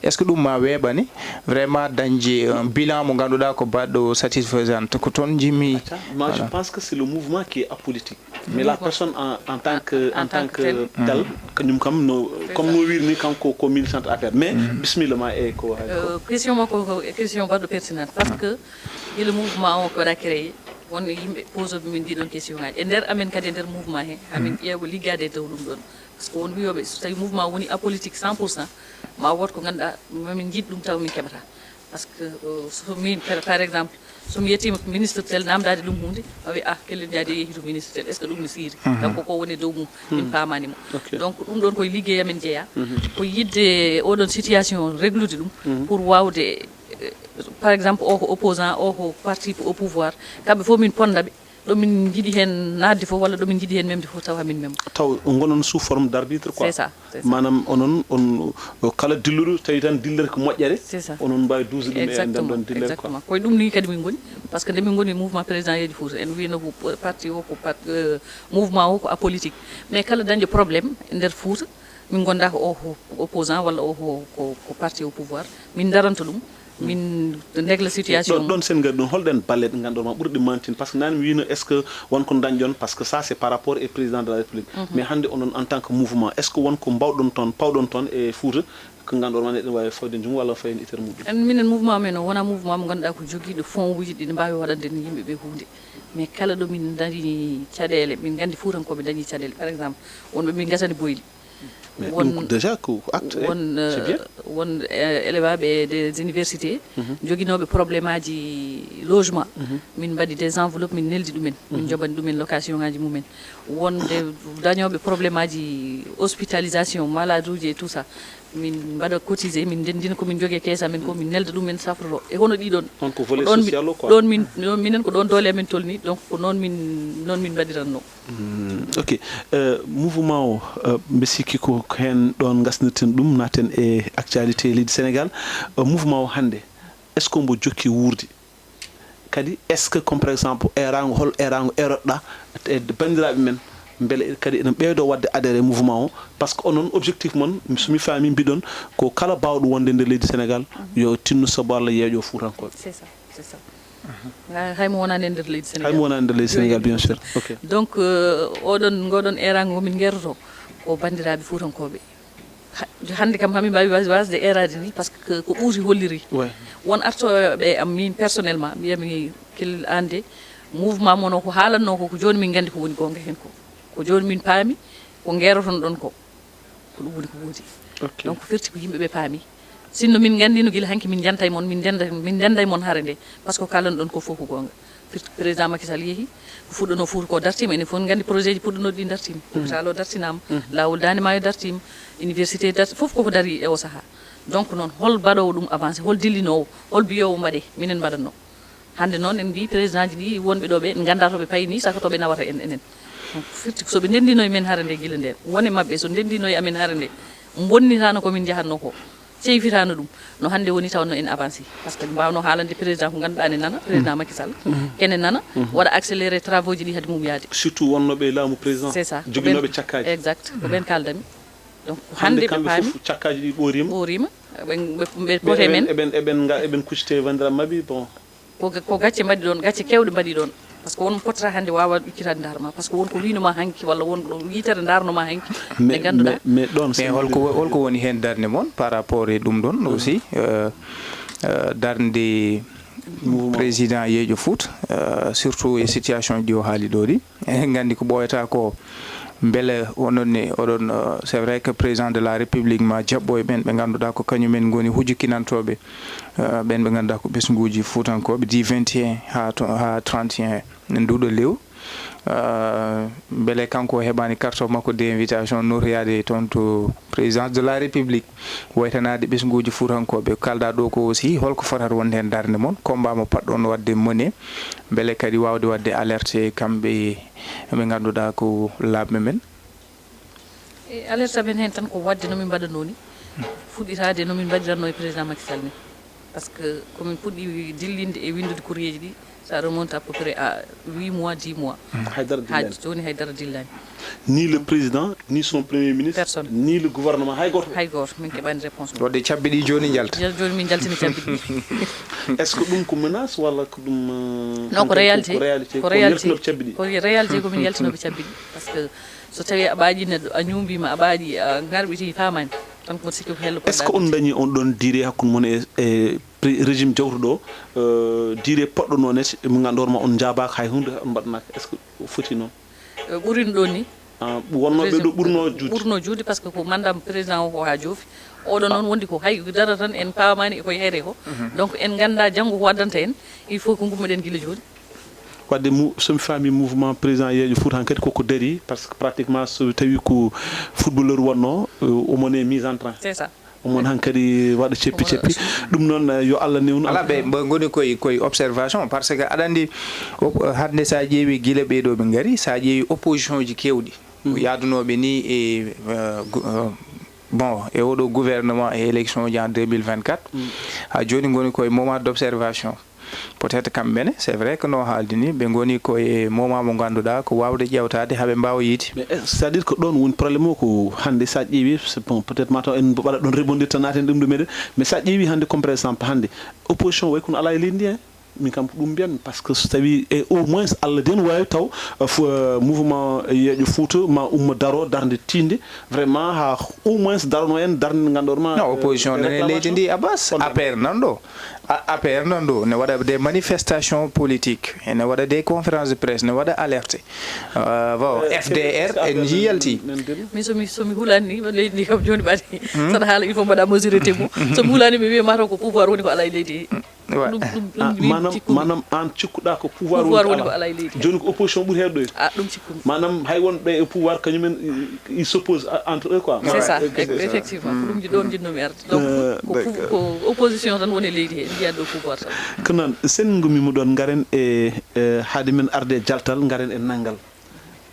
est-ce que ɗum ma weeɓane vraiment dañde, euh, bilan mo ngannduɗaa ko baɗɗo satisfaisant? Ko toon njiɗmi. Attends, moi, je pense que c'est le mouvement qui est apolitique. Mais la personne en, en tant que, en tant que telle, kañum kam no, comme no wiiri ni, kanko ko militante A P R. Mais bismilla ma e ko, e ko. Euh, question makko ko question baɗɗo pertinente. Parce que gila mouvement o ko waɗa créé, won yimɓe posoɓe min ndiɗon question ngaji. E nder amen kadi, e nder mouvement he, hamin ƴeewa liggaade e dow ɗum ɗon. Par ce que won wiyooɓe, so tawi mouvement woni apolitique cent pour cent, ma wood ko ngannduɗaa, mamin njiɗ ɗum taw min keɓata. Par ce que, euh, so min, par, par exemple, so mi yettiima ko ministre tel namdaade ɗum huunde, ma wiya, ah, Kellel Njaay yehi to ministre tel, est ce que ɗum ne siiri? Kanko ko woni e dow mum, min paamaani mo. Ok. Donc, ɗum ɗon koye liggey amen jeyaa. Ko yiɗde oɗon situation réglude ɗum, pour waawde, euh, par exemple, o ko opposant, o ko parti au pouvoir, kamɓe fof min ponnda ɓe. Ɗo min njiɗi heen naatde fof, walla ɗo min njiɗi heen memde fof, tawa min mem. Taw ngonon sous forme d' arbitre quoi. C'est ça, c'est ça. Maanaam onon, on, kala dilluɗo tawi tan dillere ko moƴƴere, c'est ça, onon mbaawi duusde ɗum e nden ɗon dillere quoi. Exactement. Koye ɗum ni kadi min ngoni, par ce que nde min ngoni mouvement Président Yeeƴi Fuuta, en wiyno ko parti o ko par-, euh, mouvement o ko apolitique. Mais kala dañɗo problème e nder Fuuta, min ngonda ko o ko opposant walla o ko, ko, ko parti au pouvoir, min daranta ɗum, min régla situation. Ɗon, ɗon sen ngari ɗum, holɗen balle ɗe ngannduɗon ma ɓurɗe mantinde? Par ce que nani mi wino, est ce que won ko dañɗon? Par ce que ça, c'est par rapport e président de la République. Mais hannde onon en tant que mouvement, est ce que won ko mbawɗon toon, pawɗon toon e Fuuta, ko ngannduɗon ma neɗɗo waawi fawde junngo walla fawde itere muɗum? En, minen mouvement men o wona mouvement mo ngannduɗaa ko jogiiɗo fonds uji ɗi ne mbaawi waɗande yimɓe ɓe huunde. Mais kala ɗo min dañi caɗeele, min nganndi Fuutankooɓe dañi caɗeele. Par exemple, wonɓe min ngasani boyli. Mais won, ɗum ko déjà ko acte, eh, won, c'est bien. Euh, won, euh, élève aɓe des universités, joginooɓe problème aji logement. Min mbaɗi des enveloppes, min neldi ɗumen. Min njobani ɗumen location ngaji mumen. Wonde dañooɓe problème aji hospitalisation, malade uji et tout ça. Min mbaɗa cotiser, min ndenndina ko min jogii e kees amen ko, min nelda ɗumen safroto. E hono ɗiɗon. On ko volet social o quoi. Ɗon min, ɗon minen ko ɗon doole amen tolni, donc ko noon min, noon min mbaɗiranno. Mm, ok. Euh, mouvement o, euh, mbe sikki ko heen ɗoon ngasnirten ɗum, naaten e actualité leydi Sénégal. Euh, mouvement o hannde, est ce que mbo jokki wuurde? Kadi, est ce que, comme par exemple, eeraango, hol eeraango eeroɗa e banndiraaɓe men, mbele kadi ene ɓeydo waɗde adhéré e mouvement o? Par ce que onon, objectif mon, so mi faami, mbiɗon ko kala baawɗo wonde nder leydi Sénégal, yo tinno sabu Allah yeeƴo Fuutankooɓe. C'est ça, c'est ça. Hay, hay mo wonaani e nder leydi Sénégal. Hay mo wonaani e nder leydi Sénégal, bien sûr. Ok. Donc, euh, oɗon, ngoɗon eeraango min ngertoto ko banndiraaɓe Fuutankooɓe. Ha-, hannde kam, hamin mbaawi was-, wasde eeraade ni, par ce que ko ɓuuti holliri. Ouais. Won artooɓe am, min personnellement, mbiyami, Kellel, aan de, mouvement mon o ko haalannoo ko, ko jooni min nganndi ko woni goonga heen ko. Ko jooni min paami, ko ngeroton ɗon ko. Ko ɗum woni ko woodi. Ok. Donc, firti ko yimɓe ɓe paami. Sinno min nganndino gila hanki min janta e mon, min ndenda, min ndenda e mon hare nde. Par ce que kalan ɗon ko fof ko goonga. Firti ko président Macky Sall yehi, ko fuɗɗono Fuuta ko dartima, enen fof nganndi projet ji puɗɗonoɗi ɗi dartima. Hôpital o dartinaama, laawol Daande Maayo dartima, université darti-, fof koko dari e o sahaa. Donc noon, hol baɗoowo ɗum avancé, hol dillinoowo, hol biyoowo mbaɗe, minen mbaɗatno. Hannde noon en mbii président ji ɗi wonɓe ɗo ɓe, en nganndaa to ɓe payi ni, saka to ɓe nawata en enen. Firti ko so ɓe ndenndino e men hare nde gila ndeen, won e maɓɓe so ndenndino e amen hare nde, mbonnitaano ko min njahatnoo ko, ceyfitaano ɗum, no hannde woni tawnno en avancé. Par ce que ɓe mbaawno haalande président ko ngannduɗaa ne nana, président Macky Sall, kene nana, waɗa accéléré travaux ji ɗi hade mum yaade. Surtout wonnooɓe e laamu président, c'est ça, ko ɓen, joginooɓe cakkaaji. Exact, ko ɓen kaaldami. Donc, hannde hannde ɓe kamɓe paami fof cakkaaji ɗi ɓooriima. Ɓooriima, ɓe, ɓe, ɓe Ɓe, pote eɓen, men. Eɓen, eɓen nga-, eɓen kuccite e banndiraaɓe maɓɓe, bon. Ko ga-, ko gacce mbaɗi ɗon, gacce kewɗe mbaɗi ɗon. Par ce que won pottata hannde waawa ittitaade ndaar ma. Par ce que won ko wiino ma hanki, walla won ɗo yitere ndaarno ma hanki, mais, nde ngannduɗaa. Mais, mais ɗon, mais holko wo-, holko woni heen darnde mon par rapport e ɗum ɗon aussi, euh, euh, darnde mouvement président Yeeƴo Fuuta, euh, surtout e situation ji ɗi o haali ɗo ɗi? En nganndi ko ɓooyata ko, mbele onon ne, oɗon, euh, c'est vrai que président de la République ma jaɓɓo e ɓen ɓe ngannduɗaa ko kañumen ngoni hujukinantooɓe, euh, ɓen ɓe ngannduɗaa ko ɓesnguuji fuutankooɓe, du vingt et un haa to, haa trente et un nduɗo lewru. Euh, mbele kanko o heɓaani carte makko d'invitation nootoyaade toon to présidence de la République, waytanaade ɓesnguuji fuutankooɓe? Kalɗaa ɗo ko aussi, holko fotata wonde heen darnde mon, combat mo paɗɗon waɗde mené, mbele kadi waawde waɗde alerte kamɓe ɓe ngannduɗaa ko laaɓɓe men? E alerte amen heen tan ko waɗde no min mbaɗatnoo ni, fuɗɗitaade no min mbaɗiratnoo e président Macky Sall ni. Par ce que ko min puɗɗi dillinde e winndude courrier ji ɗi, ça remonte à peu près à huit mois, dix mois. Haydara haa dillani. Jooni haydara dillani. Ni le président, ni son premier ministre, personne, ni le gouvernement, hay gooto. Hay gooto, min keɓaani réponse. Waɗde cabbi ɗi jooni njalta. Jal-, jooni min njaltini cabbi ɗi. Est-ce que ɗum ko menace walla ko ɗum, euh, non, ko réalité. Ko réalité, ko ko réalité. Yaltinooɓe cabbi ɗi. Ko réalité, ko min yaltinooɓe cabbi ɗi. Par ce que so tawii a ɓaaƴii neɗɗo, a ñuumbiima, a ɓaaƴii, a ŋarɓitii, faamaani, tan ko sikki ko hello. Est-ce que on dañi on ɗon diire hakkunde mon e, e pré-, régime jawtuɗo, euh, diire poɗɗo noon e mo ngannduɗaa ma on njaabaaka hay huunde, on mbaɗanaaka? Est-ce que o foti noon? Eh, ɓurin ɗo ni. Ah, wonnooɓe ɗo ɓurnoo juude. Ɓurnoo juude, par ce que ko mandat président o ko haa joofi. Oɗo noon wondi ko hay dara tan en paamaani e ko yahete ko. Donc en nganndaa janngo ko waddanta en. Il faut ko ngummoɗen gila jooni. Wadde mu-, so mi faami mouvement président Yeeƴo Fuuta hankadi koko darii, par ce que pratiquement so tawi ko footballeur wonnoo, euh, omon e mise en train. C'est ça. Omon hankadi waɗa ceppi ceppi. Ɗum noon, eh, yo Allah newnu. Alaa, ɓe, ɓe ngoni koye, koye observation, par ce que aɗa anndi, op-, hannde so a ƴeewi gila ɓee ɗo ɓe ngari, so a ƴeewi opposition ji keewɗi, yaadunooɓe ni e, eh, gu-, eh, bon, e oɗo gouvernement e élection ji en deux mille vingt-quatre, haa jooni ngoni koye moment d'observation. Peut-être kamɓe ne, c'est vrai que no haaldi ni, ɓe ngoni ko e moment mo ngannduɗaa ko waawde ƴeewtaade haa ɓe mbaawa yiide. Mais est-ce, c'est-à-dire que ɗoon woni problème o ko hannde so a ƴeewi, c'est bon, peut-être ma taw en mbaɗa ɗoon rebondir tan naaten ɗum ɗo meɗen, mais so a ƴeewi hannde comme par exemple hannde, opposition way kono alaa e leydi ndi, hein. Min kam ko ɗum mbiyan, par ce que so tawi e au moins Allah den waawi taw, euh, fo-, euh, mouvement Yeeƴo Fuuta ma ummo daro darnde tiinde, vraiment haa au moins darono en darnde nde ngannduɗaa ma, non, euh, opposition ne leydi ndi, Abbas, A P R nan ɗo. A-, A P R nan ɗo, ne waɗa des manifestations politiques, ene waɗa des conférences de presse, ne waɗa alerte. Euh, bon, euh, F D R, en njii yalti. Min so mi, so mi hulaani ni, leydi ndi kam jooni ɓaɗi. Saɗa haala, il faut mbaɗa mesuré tempo. So mi hulaani, mi wiya mataw ko pouvoir woni ko alaa e leydi. Ouais. Ɗum, ɗum, ɗum, ah, min maanaam, cikku mi. Maanaam aan cikkuɗaa ko pouvoir woni ko alaa e leydi. Jooni ko opposition ɓuri heewde ɗo. Ah, ɗum cikku mi. Maanaam hay wonɓe e pouvoir kañumen, ils s'opposent entre eux quoi. C'est ça, effectivement. Ko ɗum ji ɗoon njiɗnoomi arde. Donc, euh, ko pou-, ko opposition tan woni e leydi he, mbiyan ɗo pouvoir tan. Ko noon, sen ngummiima ɗoon, ngaren e, e, haade men arde e jaltal, ngaren e nanngal.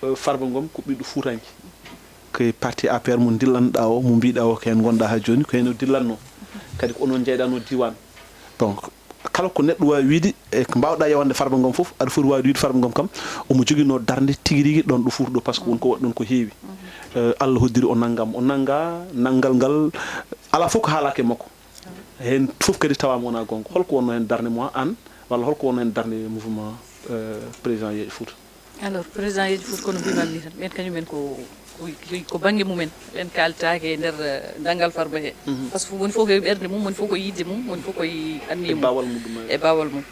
Euh, Farba Ngom ko ɓiɗɗo Fuutanke. Ko e parti A P R mo dillanɗaa o, mo mbiɗaa o, ko heen ngonɗaa haa jooni, ko heen o dillanno. Kadi ko onon njeyɗano diiwaan. Donc, kala ko neɗɗo waawi wiyde, e ko mbaawɗaa yewande Farba Ngom fof, aɗa foti waawde wiyde Farba Ngom kam, omo joginoo darnde tigi rigi ɗoon ɗo Fuuta ɗo, par ce que won ko waɗi ɗoon ko heewi. Euh, Allah hoddiri o nanngam, o nannga, nanngal ngal, alaa fof ko haalaaka e makko. Heen fof kadi tawaama wonaa goonga. Holko wonnoo heen darnde mo aan, walla holko wonnoo heen darnde mouvement, euh, président Yeeƴo Fuuta? Alors, président Yeeƴo Fuuta, kono mbiimaami ni tan, ɓeen kañumen ko, ko, ko bannge mumen. Ɓeen kaaltaake e nder, eh, danngal Farba he. Par ce que woni fof ko e ɓernde mum, woni fof ko e yiɗde mum, woni fof ko e anniya mum. E baawal mum.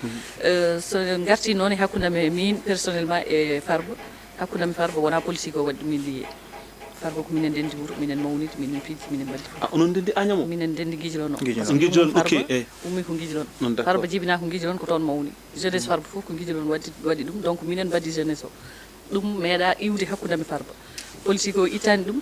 Eh, so ngartii noon e hakkunde am e miin, personnellement, e Farba, hakkunde am e Farba wonaa politique o waɗi ɗum min liyee. Farba ko minen ndenndi wuro, minen mawnidi, minen pijji, minen mballi fof. Ah, onon ndenndi Agnam o? Minen ndenndi Guidiawaye o. Guidiawaye. Par ce que Guidiawaye, ok, Farba ummi ko Guidiawaye o. Farba jibinaa ko Guidiawaye o, ko toon mawni. Jeunesse Farba fof ko Guidiawaye o waɗi, waɗi ɗum. Donc minen mbaɗi jeunesse o. Ɗum meeɗaa iwde hakkunde am e Farba. Politique o ittaani ɗum,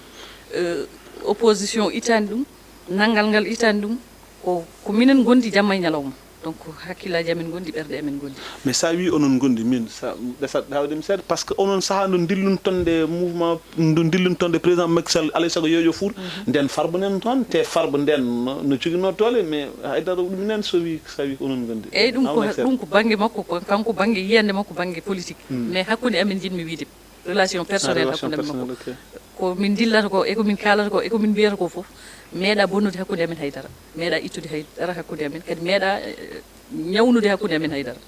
euh, opposition ittaani ɗum, nanngal ngal ittaani ɗum. Ko, ko minen ngondi jamma e ñalawma. Donc, hakkillaaji amen ngondi, ɓerɗe amen ngondi. Mais sa wi onon ngondi, min sa ɓesat hawde mi seeɗa, par ce que onon saha ndu dilluntonde mouvement, ndu dilluntonde président Macky Sall, alay sago yeeƴo Fuuta, nden Farba nen toon, te Farba nden no, no joginoo doole, mais haydara ɗum nen so wi, sa wi ko onon ngondi. Eyyi, ɗum ko, ɗum ko bannge makko, ko kanko bannge yiyannde makko, bannge politique. Mais hakkunde amen njiɗmi wiide, relation personnelle hakkunde amen makko. Ko min dillata ko, e ko min kaalata ko, e ko min mbiyata ko fof, meeɗa bonnude hakkunde amen haydara. Meeɗa ittude haydara hakkunde amen. Kadi meeɗa, eh, ñawnude hakkunde amen haydara.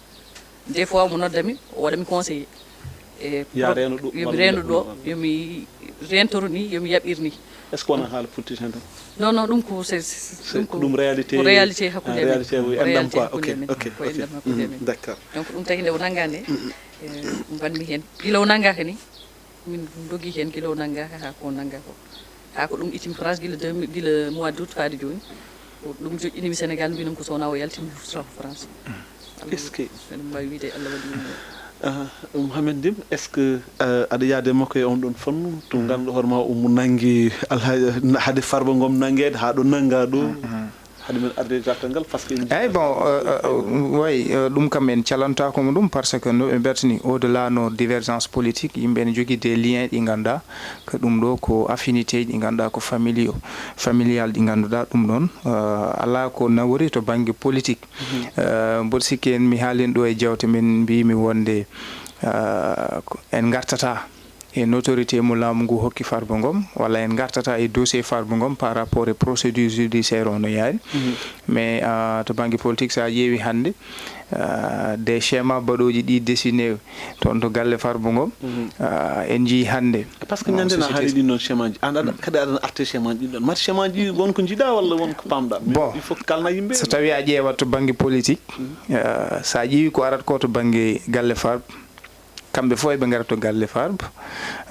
Des fois, omo nodda mi, o waɗa mi conseillé. E yo mi reeno ɗo, yo mi reentoro ni, yo mi yaɓɓir ni. Est ce que wona haala politicien tan? Non, non, ɗum ko, c'est, c'est, ɗum ko, ko réalité, ko réalité hakkunde amen. Réalité, oui, enɗam quoi. Ko enɗam hakkunde amen. D'accord. Donc, ɗum tawi nde o nannga nde, eh, mbanmi heen. Gila o nanngaaka ni, min dogi heen gila o nanngaaka haa ko o nannga ko. Haa ko ɗum ittimi France gila deux mille, gila mois d' août faade jooni. Ko ɗum joƴƴinimi Sénégal, mbinam ko so wonaa o yaltini, mi wurtata ko France. Est-ce que eɗen mbaawi wiide Allah waɗi ɗum? Aha, Mouhamed Ndim, est ce que, eh, aɗa yaade makko e on ɗon fannu to ngannduɗaa hoore ma omo nanngi alhaji, hade Farba Ngom nanngeede haa ɗo nannga ɗo? Hade men arde dartal ngal, par ce que en eyyi, bon, euh, euh, way, euh, ɗum kam en calantaako mo ɗum, par ce que no ɓe mbertani, au delà no divergence politique, yimɓe ene jogii des liens ɗi ngannduɗaa ko ɗum ɗo ko affinité ji ɗi ngannduɗaa ko familiaux, familial ɗi ngannduɗaa ɗum ɗon, euh, alaa ko nawori to bannge politique. Euh, mboɗo sikki en, mi haalin ɗo e jewte men, mbimi wonde, euh, ko en ngartata e notoriété mo laamu ngu hokki Farba Ngom, walla en ngartata e dossier Farba Ngom par rapport e procédure judiciaire o no yaari. Mais, ah, to bannge politique, so a ƴeewi hannde, ah, des schémas baɗooji ɗi dessiné toon to galle Farba Ngom, ah, en njii hannde. Par ce que ñande na haali ɗin noon schémaji, an aɗa, kadi aɗa arti schémaji ɗin ɗon. Mati schémaji won ko njiɗa walla won ko pamɗa? Mais bon, il faut que kalna yimɓe. So tawi a ƴeewat to bannge politique, ah, so a ƴeewi ko arat ko to bannge galle Farba, kamɓe fof eɓe ngara to galle Farba.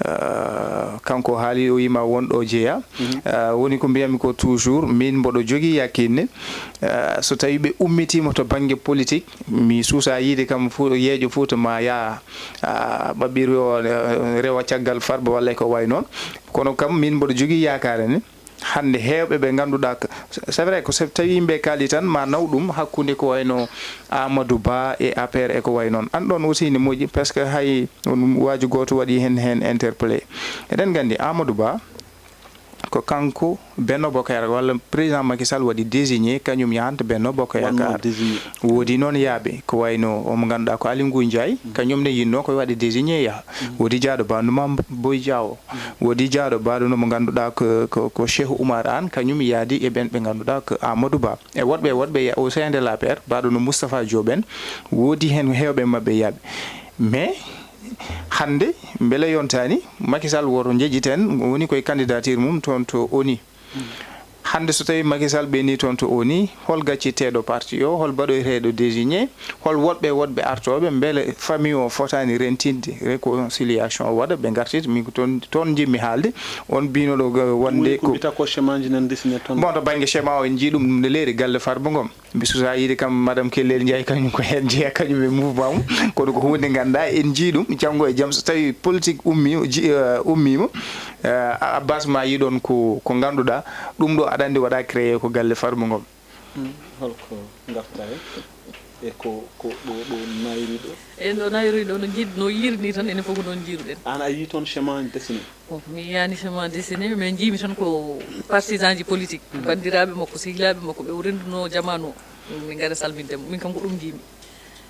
Ah, kanko haali o yima won ɗo jeeya. Ah, woni ko mbiyami ko toujours, min mboɗo jogii yakinne, ah, so tawi ɓe ummitima to bannge politique, mi suusa yiide kam fu-, yeeƴo Fuuta ma yaa, ah, ɓaɓɓiiru o, eh, rewa caggal Farba walla e ko way noon. Kono kam min mboɗo jogii yaakaare ne, hannde heewɓe ɓe ngannduɗaa ko, c'est vrai ko so tawi yimɓe kaali tan ma naw ɗum hakkunde ko wayno Amadou Ba e A P R e ko way noon. An ɗon aussi ne moƴƴi, parce que hay on waaju gooto waɗi heen, heen interpellé. Eɗen nganndi Amadou Ba ko kanko Benno Bokk Yaakaar, walla président Macky Sall waɗi désigné kañum yahanta Benno Bokk Yaakaar. Woodi noon yaaɓe ko wayno omo ngannduɗaa ko Aly Ngouille Ndiaye, kañum ne yinno ko waɗa désigné yaha. Woodi jaaɗo Ba Numa Boy Diao. Woodi jaaɗo baɗo no mo ngannduɗaa ko, ko, ko Cheikh Oumar Anne, kañum yaadi e ɓen ɓe ngannduɗaa ko Amadou Ba. E woɗɓe, woɗɓe ya-, au sein de l'A P R, baɗo no Moustapha Diop en, woodi heen heewɓe maɓɓe yaaɓe. Mais hannde, mbele yontaani, Macky Sall woto njeƴƴiten, woni koye candidature mum toon to ONU. Hannde so tawii Macky Sall ɓenni toon to ONU, hol gacciteeɗo parti o, hol baɗoyteeɗo désigné, hol woɗɓe, woɗɓe artooɓe, mbele famille o fotaani rentinde réconciliation o waɗa, ɓe ngartita, min ko toon, toon njiɗmi haalde, on mbino ɗo ga-, wonde woni ko ko mbiyata ko schémaji nan dessiné toon. Bon, to bannge schéma o en njii ɗum ne leeri galle Farba Ngom. Mi suusa yiide kam Madame Kellel Ndiaye, kañum ko heen jeeya, kañum e mouvement mum. Kono ko huunde ngannduɗaa en njii ɗum, janngo e jam so tawi politique ummi, ji-, eh, ummiima, eh, Abbas ma yiɗon ko, ko ngannduɗaa, ɗum ɗo aɗa anndi waɗa créé ko galle Farba Ngom. Hmm, holko ngarta heen? E ko, ko ɗo, ɗo nayri ɗo? E ɗo nayri ɗo, no njiɗ-, no yiiri ni tan, enen fof ko noon njiiruɗen. An a yii toon schéma dessiné? Bon, mi yiyaani schéma dessiné, mais njiimi tan ko partisan ji politique, banndiraaɓe makko, sehilaaɓe makko, ɓe o rennduno jamaanu o, min ngara salminde mo. Min kam ko ɗum njiimi.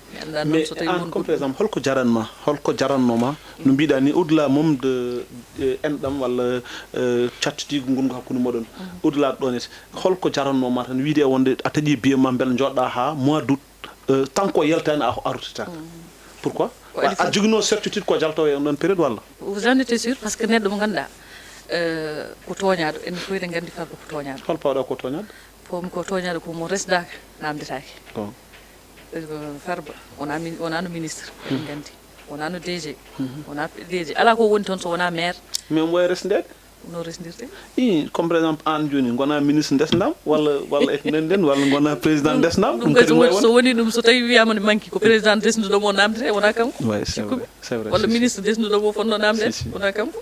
Mi anndaa noon mais so tawi an, won comme par goɗɗum. Exemple, holko jaranma, holko jaranno ma, no mbiɗa ni, au-delà mum de, eh, enɗam walla, eh, cattidiigu ngongu hakkunde moɗon, au-delà ɗon et, holko jaranno ma tan, wiide e wonde a taƴi billet ma, mbele jooɗɗa haa mois d' août, eh, tant que o yaltaani a, a ruttitaaka? Pourquoi? Ko a, addi a tan joginoo certitude ko jaltowo e on ɗon période walla? J'en étais sûr, parce que neɗɗo mo ngannduɗaa, eh, ko tooñaaɗo, en fof eɗen nganndi Farba ko tooñaaɗo. Hol pawɗa ko tooñaaɗo? Pawmi ko tooñaaɗo ko mo resdaaka, naamndetaake. Bon. Eh, Farba, wonaa min-, wonaano ministre, eɗen nganndi. Wonaano D G, wonaa D G. Alaa ko woni toon so wonaa maire. Mais omo wawi resndeede? No resndirte? I, comme par exemple, aan jooni, ngonaa ministre ndesndaam, walla, walla e ko nanndi heen, walla ngonaa président ndesndaam, ɗum ɗum kadi kadi so no wawi won-, so wonde. Woni ɗum, so tawi wiyaama ne manki, ko président desnuɗo mo naamndete, wonaa kanko? Ouais, c'est vrai, c'est vrai, walla si, si, ministre desnuɗo mo fotnoo naamndeede, si, si, wonaa kanko?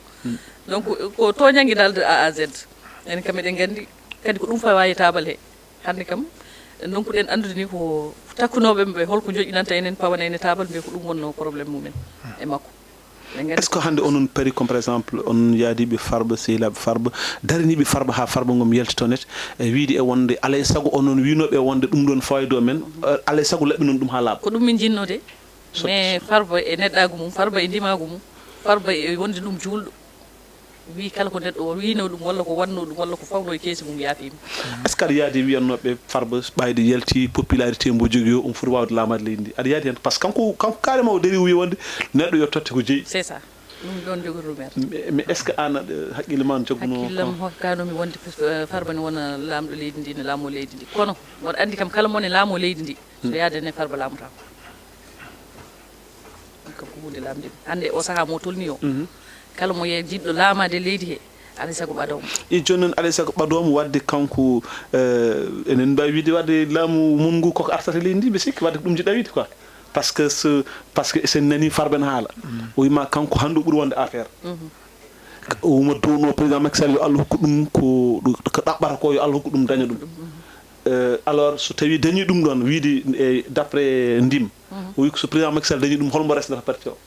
Donc, ko tooñannge dal de A à Z. En kam eɗen nganndi, kadi ko ɗum fawa e taabal he. Hannde kam, ndonkuɗen anndude ni ko takkunooɓe ɓe, holko joƴƴinanta enen, pawana en e taabal, mbiya ko ɗum wonno problème mumen e makko. Ɓe ngari. Est-ce que hannde onon pari, comme par exemple, onon yaadiiɓe Farba, sehilaaɓe Farba, daraniiɓe Farba haa Farba ngom yalti toon et, e wiide e wonde alay sago onon wiinooɓe e wonde ɗum ɗoon fawayde men, eh, alay sago laɓɓinon ɗum haa laaɓa? Ko ɗum min njinnoo de. So- Mais Farba e neɗɗaagu mum, Farba e ndimaagu mum, Farba e wonde ɗum juulɗo. Wi kala ko neɗɗo o wiino ɗum, walla ko wanno ɗum, walla ko fawno e keesi mum, yaafiima. Est-ce que aɗa yaadi wiyannooɓe Farba ɓayde yalti, popularité mbo jogii o, omo foti waawde laamaade leydi ndi? Aɗa yaadi heen? Par ce que kanko, kanko carrément o darii, o wiyi wonde neɗɗo yo totte ko jeyi. C'est ça. Ɗum ɗoon jogorɗo maire. Mais, mais est-ce que aan aɗa, haqqille ma no jaggunoo? Hakkillam kan? Hokkanomi wonde, eh, Farba ne wona laamɗo leydi ndi, ne laamoo leydi ndi. Kono mboɗo anndi kam, kala mo ne laamoo leydi ndi, so yaadani e Farba laamotaako. Ɗum kam ko huunde lamnde. Hannde o sahaa mo tolni o. Mhm. Kala mo ye-, jiɗɗo laamaade leydi he, alay sago ɓadoomo. E jooni noon, alay sago ɓadoomo waɗde kanko, eh, enen mbaawi wiide waɗde laamu mum ngu koko artata leydi ndi, mbi sikki waɗde ko ɗum jiɗɗa wiide quoi. Par ce que so, par ce que sen nani Farba ne haala. Mm. O wima kanko hannde o ɓuri wonde affaire. Mhm. O wima duwno président Macky Sall yo Allah hokku ɗum ko, ko ɗaɓɓata ko, yo Allah hokku ɗum daña ɗum. Mhm. Eh, alors, so tawi dañi ɗum ɗoon, wiide, eh, d'après ndim, mhm, o wi ko so président Macky Sall dañi ɗum, holmo resnata parti o?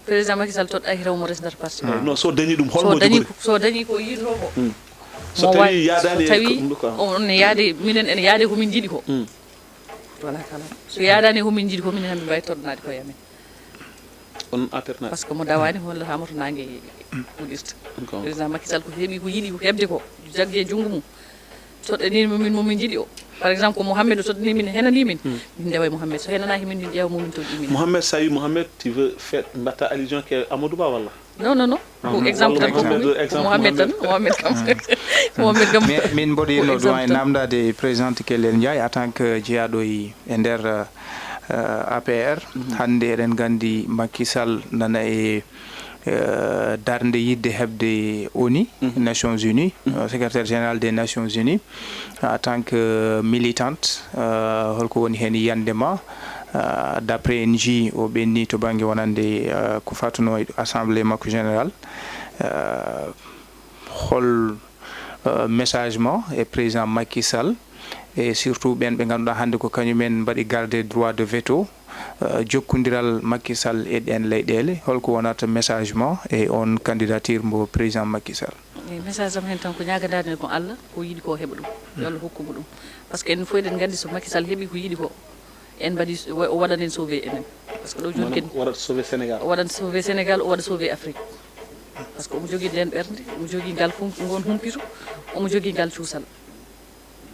Président Macky Sall toɗɗaaki taw mo resnata parti o. Eh, non, so dañi ɗum, holmo jogori? So dañi ko, so dañi ko yiɗnoo ko. Hmm. So tawi yaadaani e ko ɗum ɗo quoi. On ne yaade, minen ene yaade ko min njiɗi ko. Hmm. Voilà, kala. So yaadaani e ko min njiɗi ko, minen hannde mbaawi toɗɗanaade koye amen. On affaire na- Par ce que mo dawaani, hollataama to naange uɗirta. D'accord. Président Macky Sall ko heɓi, ko yiɗi, ko heɓde ko, jaggi e junngo mum. Toɗɗanii mo min, mo min njiɗi o. Par exemple, ko Mohamed o toɗɗanii min, henanii min. Hmm. Min ndewa e Mohamed. So henanaaki min, min ƴeewa mo min toɗɗii min. Mohamed, so a wi Mohamed, tu veux faire, mbatta allusion ke Amadou Ba walla? Non, non, non. Ko, mhm, exemple tan, ko Mohamed, exemple Mohamed tan, Mohamed. Mohamed kam. Hmm. Mohamed kam. Mais min mboɗo yiɗno ɗum en namdaade présidente Kellel Ndiaye en tant que jeyaaɗo e, e nder, euh, A P R. Mhm. Hannde eɗen nganndi Macky Sall nana e, euh, darnde yiɗde heɓde ONU, mhm, Nations Unies, mhm, euh, secrétaire général des Nations Unies, en tant que militante, euh, holko woni heen yiyannde ma? Euh, d'après N G, o ɓenni to bannge wonande, euh, ko fatunoo e assemblée makko générale. Euh, hol, euh, message ma e président Macky Sall, e surtout ɓeen ɓe ngannduɗaa hannde ko kañumen mbaɗi garde droit de veto, euh, jokkondiral Macky Sall e ɗeen leyɗeele, holko wonata message ma e on candidature mbo président Macky Sall? E message am heen tan ko ñaagandaade ko Allah, ko yiɗi ko heɓa ɗum. Yo Allah hokku mo ɗum. Par ce que enen fof eɗen nganndi so Macky Sall heɓi ko yiɗi ko, en mbaɗi, o waɗan en sauvé enen. Par ce que ɗo jooni ken- o waɗat sauvé Sénégal. O waɗan sauvé Sénégal, o waɗa sauvé Afrique. Par ce que omo jogii nden ɓernde, omo jogii ngal hum-, ngon humpito, omo jogii ngal cuusal.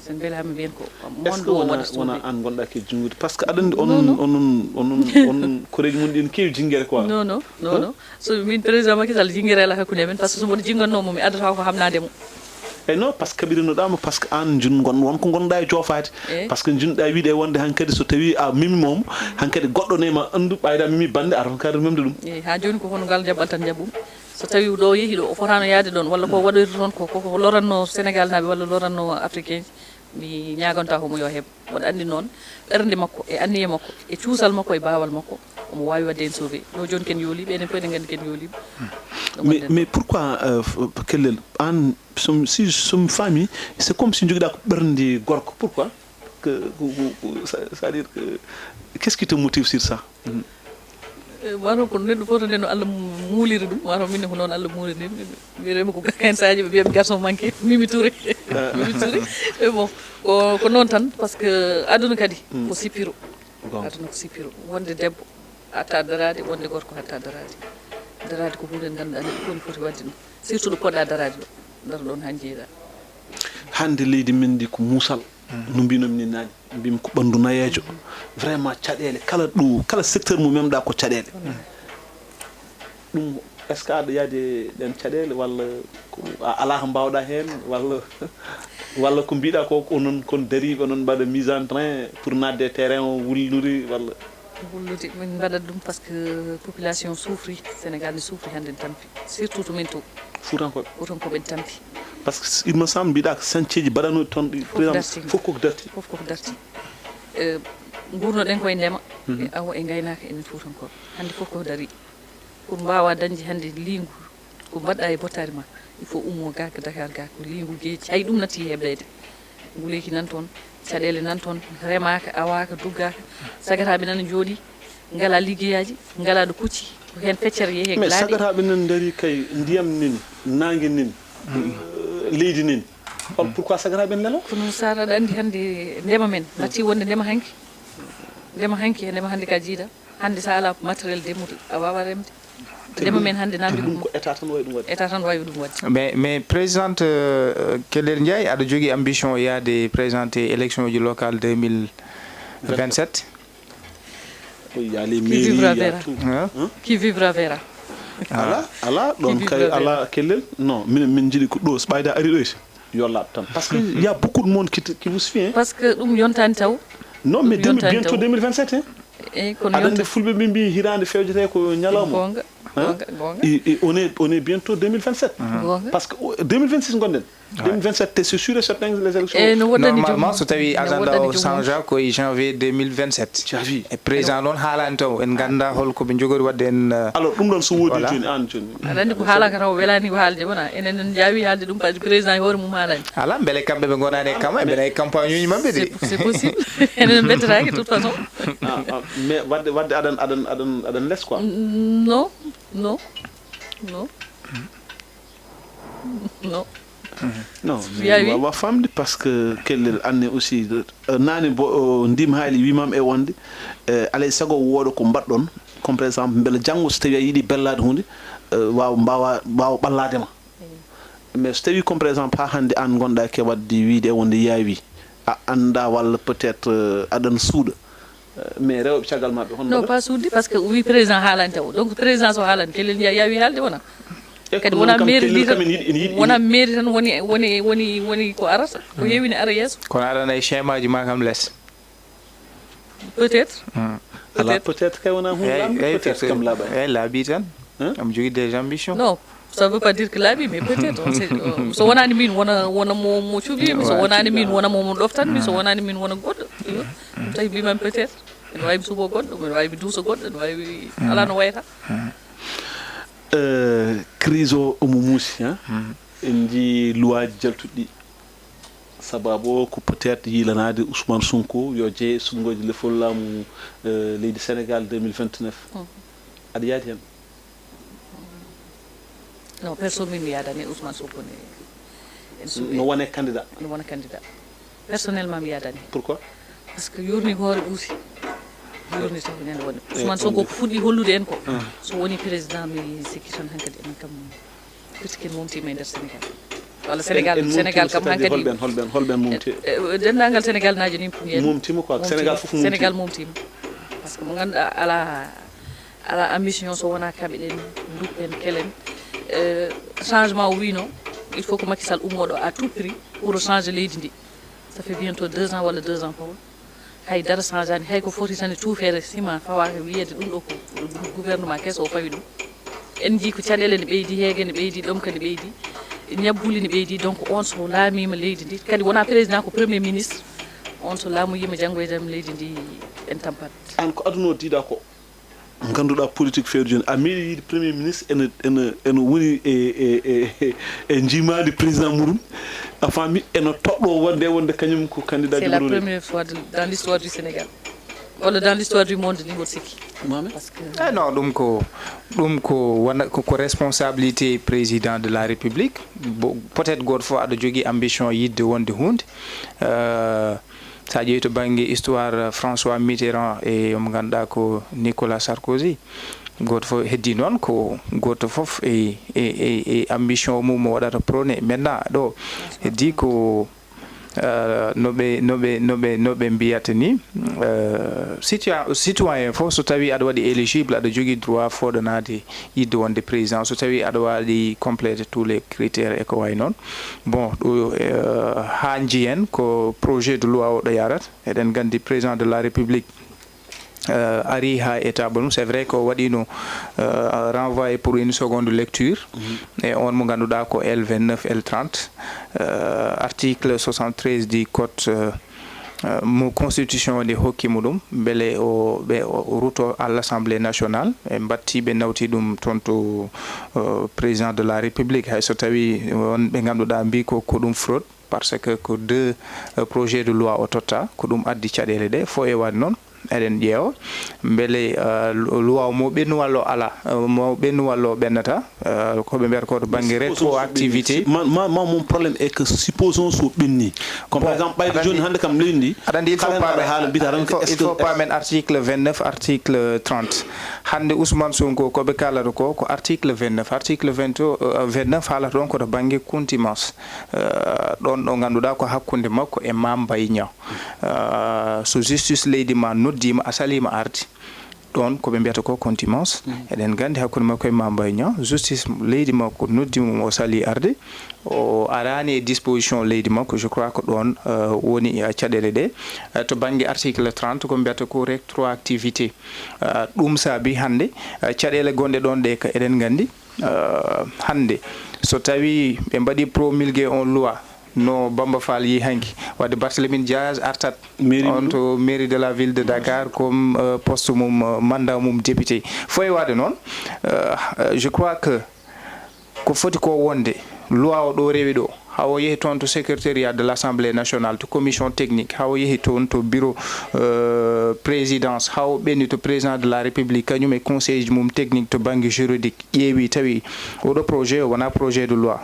Sen mbelaama mbiyen ko, est-ce que wona, wona an ngonɗa ke junngude? Par ce que aɗa anndi on, non, non, onon, onon, on koreeji mon ɗi ne keewi jinngere quoi. Non, non, non, hein? Non. So min président Macky Sall jinngere alaa hakkunde men, par ce que so mboɗo jinngannoo mo, mi addata ko hamnaade mo. Eyyi non, par ce que kaɓirinoɗaa mo, par ce que aan njun ngon, won ko ngonɗa e joofaade. Eyyi. Par ce que njunɗa wiide wonde hankadi so tawi a memi mo, hankadi goɗɗo ne ma anndu ɓayda memi bannde, ara hankadi memde ɗum. Eyyi, haa jooni ko hono ngal jaɓɓal tan jaɓɓum. So tawi ɗo yehi ɗo, o fotaano yaade ɗoon, walla ko waɗoyta toon ko, ko, ko loranno Sénégal naaɓe, walla loranno africain ji, mi ñaagantaa homo yo heɓ. Mboɗo anndi noon, ɓernde makko, e anniye makko, e cuusal makko, e baawal makko, omo waawi waɗde en sauvé. Ɗo jooni ken yooliiɓe, enen fof eɗen nganndi ken yooliiɓe. Ɗo mais, ngonɗen mais ɗo. Pourquoi, euh, f-, Kellel, aan, so, si, so mi faami, c'est comme si njogiɗa ko ɓernde gorko. Pourquoi? Que, que, que, que, ça, ça veut dire que, qu'est-ce qui te motive sur ça? Mhm. Eh, wano ko neɗɗo fof tan no Allah mu-, muuliri ɗum, wano min ko noon Allah muuliri min. Mbiyetee ko hen sahaji ɓe mbiya mi garçon manqué, Mimi Touré. Ah. Mimi Touré. Eh, bon, ko, ko noon tan, par ce que aduna kadi, mm, ko sippiro. Bon. Aduna ko sippiro. Wonde debbo hatta daraade, wonde gorko hatta daraade. Daraade ko huunde nde ngannduɗaa neɗɗo fof ne foti waɗde ɗum. Surtout ɗo poɗɗa daraade ɗo, daro ɗoon haa njeeyɗaa. Hannde leydi men ndi ko muusal. Mm. No mbinomi ni naane, mbimi ko ɓanndu nayeejo. Mm. Vraiment, caɗeele, kala ɗo, kala secteur mo memɗa ko caɗeele. Mm. Ɗum, est-ce que aɗa yaadi e ɗeen caɗeele, walla ko a alaa ko mbaawɗa heen, walla, walla ko mbiɗa ko, ko onon kon dariiɓe, onon mbaɗa mise en train pour naatde e terrain o, wullude, walla? Wullude, min mbaɗat ɗum par ce que population souffri, Sénégal ne souffri hannde ne tampi, surtout to min to. Fuutankooɓe? Fuutankooɓe ne tampi. Par ce que il me semble mbiɗa ko chantier ji mbaɗanooɗi toon ɗi, fof par exemple, dartii. Fof koko dartii. Fof koko dartii. Eh, nguurnoɗen koye ndema, mhm, e awo e ngaynaaka enen Fuutankooɓe. Hannde fof ko darii. Pour mbaawa dañde hannde liingu, ko mbaɗɗa e bottaari ma, il faut ummo ga ka Dakar ga, ko liingu geeci. Hay ɗum natti heɓɗayde. Nguleeki nan toon, Caɗeele nan toon, remaaka, awaaka, duggaaka. Sagataaɓe nan njooɗi, ngalaa liggeyaaji, ngalaa ɗo kucci, ko heen feccere yehee. Mais laaɗe. Sagataaɓe nan ndarii kay, ndiyam nin, naange nin, eh, leydi nin. Hol pourquoi sagataaɓe en lelo? Kono Sara, aɗa anndi hannde ndema men, natti wonde ndema hanki. Ndema hanki e ndema hannde ka jiida. Hannde so alaa matériel demmude, a waawaa remde. Ndema men hannde namdi ɗum ko état tan wawi ɗum waɗde. État tan wawi ɗum waɗde. Mais, mais présidente, euh, Kellel Ndiaye, aɗa jogii ambition yaade présenté élection ji locale deux mille vingt-sept? Oui, il y a les mairies, il y a tout. Hein? Qui vivra verra. Ala, ala, ɗon kay, ala Kellel. Non, min, min njiɗi ko ɗo, so ɓayda ari ɗo, yo laaɓ tan. Parce que il y a beaucoup de monde qui, te- qui vous suit, hein. Parce que ɗum yontani taw. Non, mais bientôt deux mille vingt-sept, hein. Eyyi, kono aɗa anndi yonta- fulɓe ɓe mbi hiraande fewjete ko ñalawma. Goonga, goonga, goonga. Et, et on est, on est bientôt deux mille vingt-sept. Goonga. Parce que, euh, deux mille vingt-six ngonɗen. Deux mille vingt-sept, c'est sûr et certain, les élections. Eyyi, no woɗɗani joomum. Normalement, so tawi agenda o change ko e janvier deux mille vingt-sept. Tu as vu? E président noon haalani taw, en ngannda hol ko ɓe njogori waɗde en, euh, alors, ɗum ɗon so woodi jooni, an jooni. Aɗa anndi ko haalaka taw welani ko haalde wona. Enen en njaawi haalde ɗum, par ce que président e hoore mum haalani. Ala, mbele kamɓe ɓe ngonani e kam, ɓe e campagne uji maɓɓe de. C'est, c'est possible. Enen en bettataake, de toute façon. Ah, ah, mais wadde, wadde aɗan, aɗan, aɗan, aɗan les quoi. Non, non, non. Non. Non, mi wawa famde parce que Kellel anne aussi, euh, nani bo, euh, ndim haali wimam e wonde, euh, alay sago wooɗa ko mbaɗɗon, comme par exemple, mbele janngo so tawi a yiɗi bellaade hunde, euh, waawa, mbaawa, mbaawa ɓallaade ma. Mais so tawi comme par exemple haa hannde aan ngonɗa ke waɗde wiide e wonde yaawi, a annda walla peut-être, euh, aɗan suuɗa. Euh, mais rewɓe caggal maɓɓe, hono non, mbaɗa? Pas suuɗde, parce que o wi président haalani taw. Donc président so haalani, Kellel Ndiaye yaawi haalde wona. E kadi ko wona non kam mairie Kellel ndi tan, kam ene yiɗi, ene yiɗi, wona ene yiɗi. Mairie tan woni, woni, woni, woni ko arata, ko heewi ne ara yeeso. Kono aɗa anndi schéma ji ma kam les. Peut-être. Hmm. Ala, peut-être. Peut-être kay wona hunde. Eyyi, laaɓde, eyyi, peut-être peut-être kam laaɓani. Eyyi, laaɓi tan. Hein? Omo jogii des ambitions. Non, ça veut pas dire que laaɓi, mais peut-être, on sait, euh, so wonaani min wona, wona mo, mo cuɓiimi, so wonaani min wona mo, mo ɗoftanmi, so wonaani min wona goɗɗo. Ɗum tawi mbimami peut-être. Ene waawi mi suɓo goɗɗo, ene waawi mi duuso goɗɗo, ene waawi, alaa no wayata. Euh, crise o omo muusi, hein? En njii luwaaji jaltuɗi ɗi. Sababu o ko peut-être yiilanaade Ousmane Sonko yo jeye e suɓngooji lefol laamu, eh, leydi Sénégal deux mille vingt-neuf. Hmm. Aɗa yaadi heen? Non, perso min mi yaadani Ousmane Sonko ne. En suɓe. No wone candidat? No wona candidat. Personnellement mi yaadani. Pourquoi? Parce que yurni hoore ɓuuri. Yurni taw ñande woni. Eh, Ousmane Sonko ko fuɗɗi hollude en ko. Ah. So woni président mi sikki tan hankadi en kam. Firti ken momtiima e nder Sénégal. Walla Sénégal, en, en Sénégal momtiima, kam c'est-à-dire hankadi holɓen, holɓen, holɓen momti? Eh, eh, denndaangal Sénégal naajo ni. Momtiima quoi, momtiima. Sénégal fof momtiima. Sénégal momtiima. Parce que mo ngannduɗaa alaa, alaa ambition so wonaa kaɓeɗen, nduppen, kelen. Eh, changement o wiino, il faut que Macky Sall ummo ɗo à tout prix pour changer leydi ndi. Ça fait bientôt deux ans walla deux ans ko. Hay dara changeani, hay ko foti tan e tuufeere sima fawaaka wiyeede ɗum ɗo ko gouvernement keso o fawi ɗum. En njii ko caɗeele ne ɓeydi, heege ne ɓeydi, ɗomka ne ɓeydi, ñabbuli ne ɓeydi. Donc on so laamiima leydi ndi, kadi wonaa président ko premier ministre, on so laamoyiima janngo e jam leydi ndi en tampat. Aan ko aduna o diidaa ko? Ngannduɗaa politique feere jooni, a meeɗi yiide premier ministre ene, ene, ene woni e, e, e, e, e njiimaandi président muɗum, a faami, ene toɗɗoo wonde, wonde kañum ko candidat. C'est la numéro deux. Première fois de, dans l'histoire du Sénégal, walla dans l'histoire du monde, ni mboɗo sikki. Mohamed? Parce que eh non, ɗum ko, ɗum ko wona, ko, ko responsabilité président de la République. Bo, peut-être gooto fof aɗa jogii ambition yiɗde wonde huunde. Euh, So a ƴeewi to bannge histoire, François Mitterrand e mo ngannduɗaa ko Nicolas Sarkozy, gooto fof heddii noon ko gooto fof e, e, e, e ambition mum mo waɗata prôné. Maintenant, ɗo heddii ko, euh, no ɓe, no ɓe, no ɓe, no ɓe mbiyata ni, euh, situa-, citoyen fof so tawii aɗa waɗi éligible, aɗa jogii droit fooɗanaade yiɗde wonde président, so tawii aɗa waɗi complété tous les critères e ko wayi noon. Bon, ɗo, eh, haa njiyen ko projet de loi o ɗo yarata. Eɗen nganndi président de la République, eh, ari haa e table mum. C'est vrai ko waɗino, eh, renvoyé pour une seconde lecture. Mhm. E on mo ngannduɗaa ko L vingt-neuf, L trente, eh, article soixante-treize du code, eh, eh, mo constitution o ndi hokki mo ɗum, mbele o, ɓe, o ruto à l'Assemblée nationale, ɓe mbatti, ɓe nawti ɗum toon to, eh, président de la République. Hay so tawi won ɓe ngannduɗaa mbi ko, ko ɗum fraude, Parce que ko deux euh, projets de loi o totta, ko ɗum addi caɗeele ɗe. Fof e waɗde noon, eɗen ƴeewa mbele euh, loi o mo ɓennu walla o ala, euh, mo ɓennu walla o ɓennata, euh, ko ɓe mbiyata ko to bannge rétroactivité. Ma, ma, ma mon problème est que supposons so ɓenni. Comme par exemple ɓayde jooni hannde kam leydi ndi. Aɗa anndi il faut pas men, il faut pas men article vingt-neuf, article trente. Hannde Ousmane Sonko ko ɓe kaalata ko, ko article vingt-neuf. Article vingt, euh, vingt-neuf haalata ɗon ko to bannge contumace. Euh, ɗon ɗo ngannduɗaa ko hakkunde makko e Mame Mbaye Niang. Euh, so justice leydi ma noddiima, a saliima arde. Ɗon ko ɓe mbiyata ko contumace. Eɗen nganndi hakkunde makko e Mame Mbaye Niang, justice leydi makko noddi mo, o salii arde, o araani e disposition leydi makko. Je crois ko ɗon euh, woni euh, caɗeele ɗe. Euh, to bannge article trente, ko mbiyata ko rétroactivité. Euh, ɗum saabi hannde euh, caɗeele gonɗe ɗon ɗe ka eɗen nganndi euh, hannde so tawi ɓe mbaɗi promulgué on loi no Bamba Fall yi hanki, wadde Barthélémy Diaz artat on to mairie de la ville de Dakar comme euh, poste mum euh, mandat mum député. Fof e waɗde noon, euh, euh, je crois que ko foti ko wonde loi o ɗo rewi ɗo, hawo yehi toon to secrétariat de l'Assemblée nationale, to commission technique, hawo yehi toon to bureau euh, présidence, hawo ɓenni to président de la République, kañum e conseil mum technique to bannge juridique, ƴeewi tawi oɗo projet o wona projet de loi.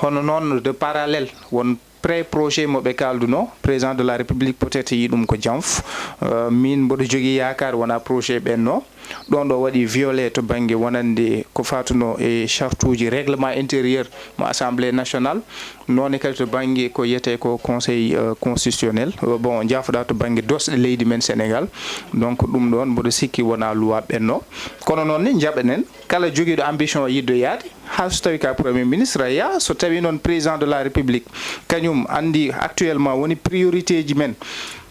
Hono noon de parallèle won pré projet mo ɓe kaalduno, président de la République peut-être yi ɗum ko janf. Euh, min mboɗo jogii yaakaar wona projet ɓenno. Ɗon ɗo waɗi violé to bannge wonande ko fatuno e chartuuji règlement intérieur mo assemblée nationale, noone kadi to bannge ko yiyetee ko conseil euh, constitutionnel. Euh, bon, jaafoɗa to bannge dosɗe leydi men Sénégal. Donc ɗum ɗon mboɗo sikki wona loi ɓenno. Kono noon ne njaɓanen kala jogiiɗo ambition yiddo yaade, haa so tawi ka premier ministre ya, so tawi noon président de la république kañum anndi actuellement woni priorité ji men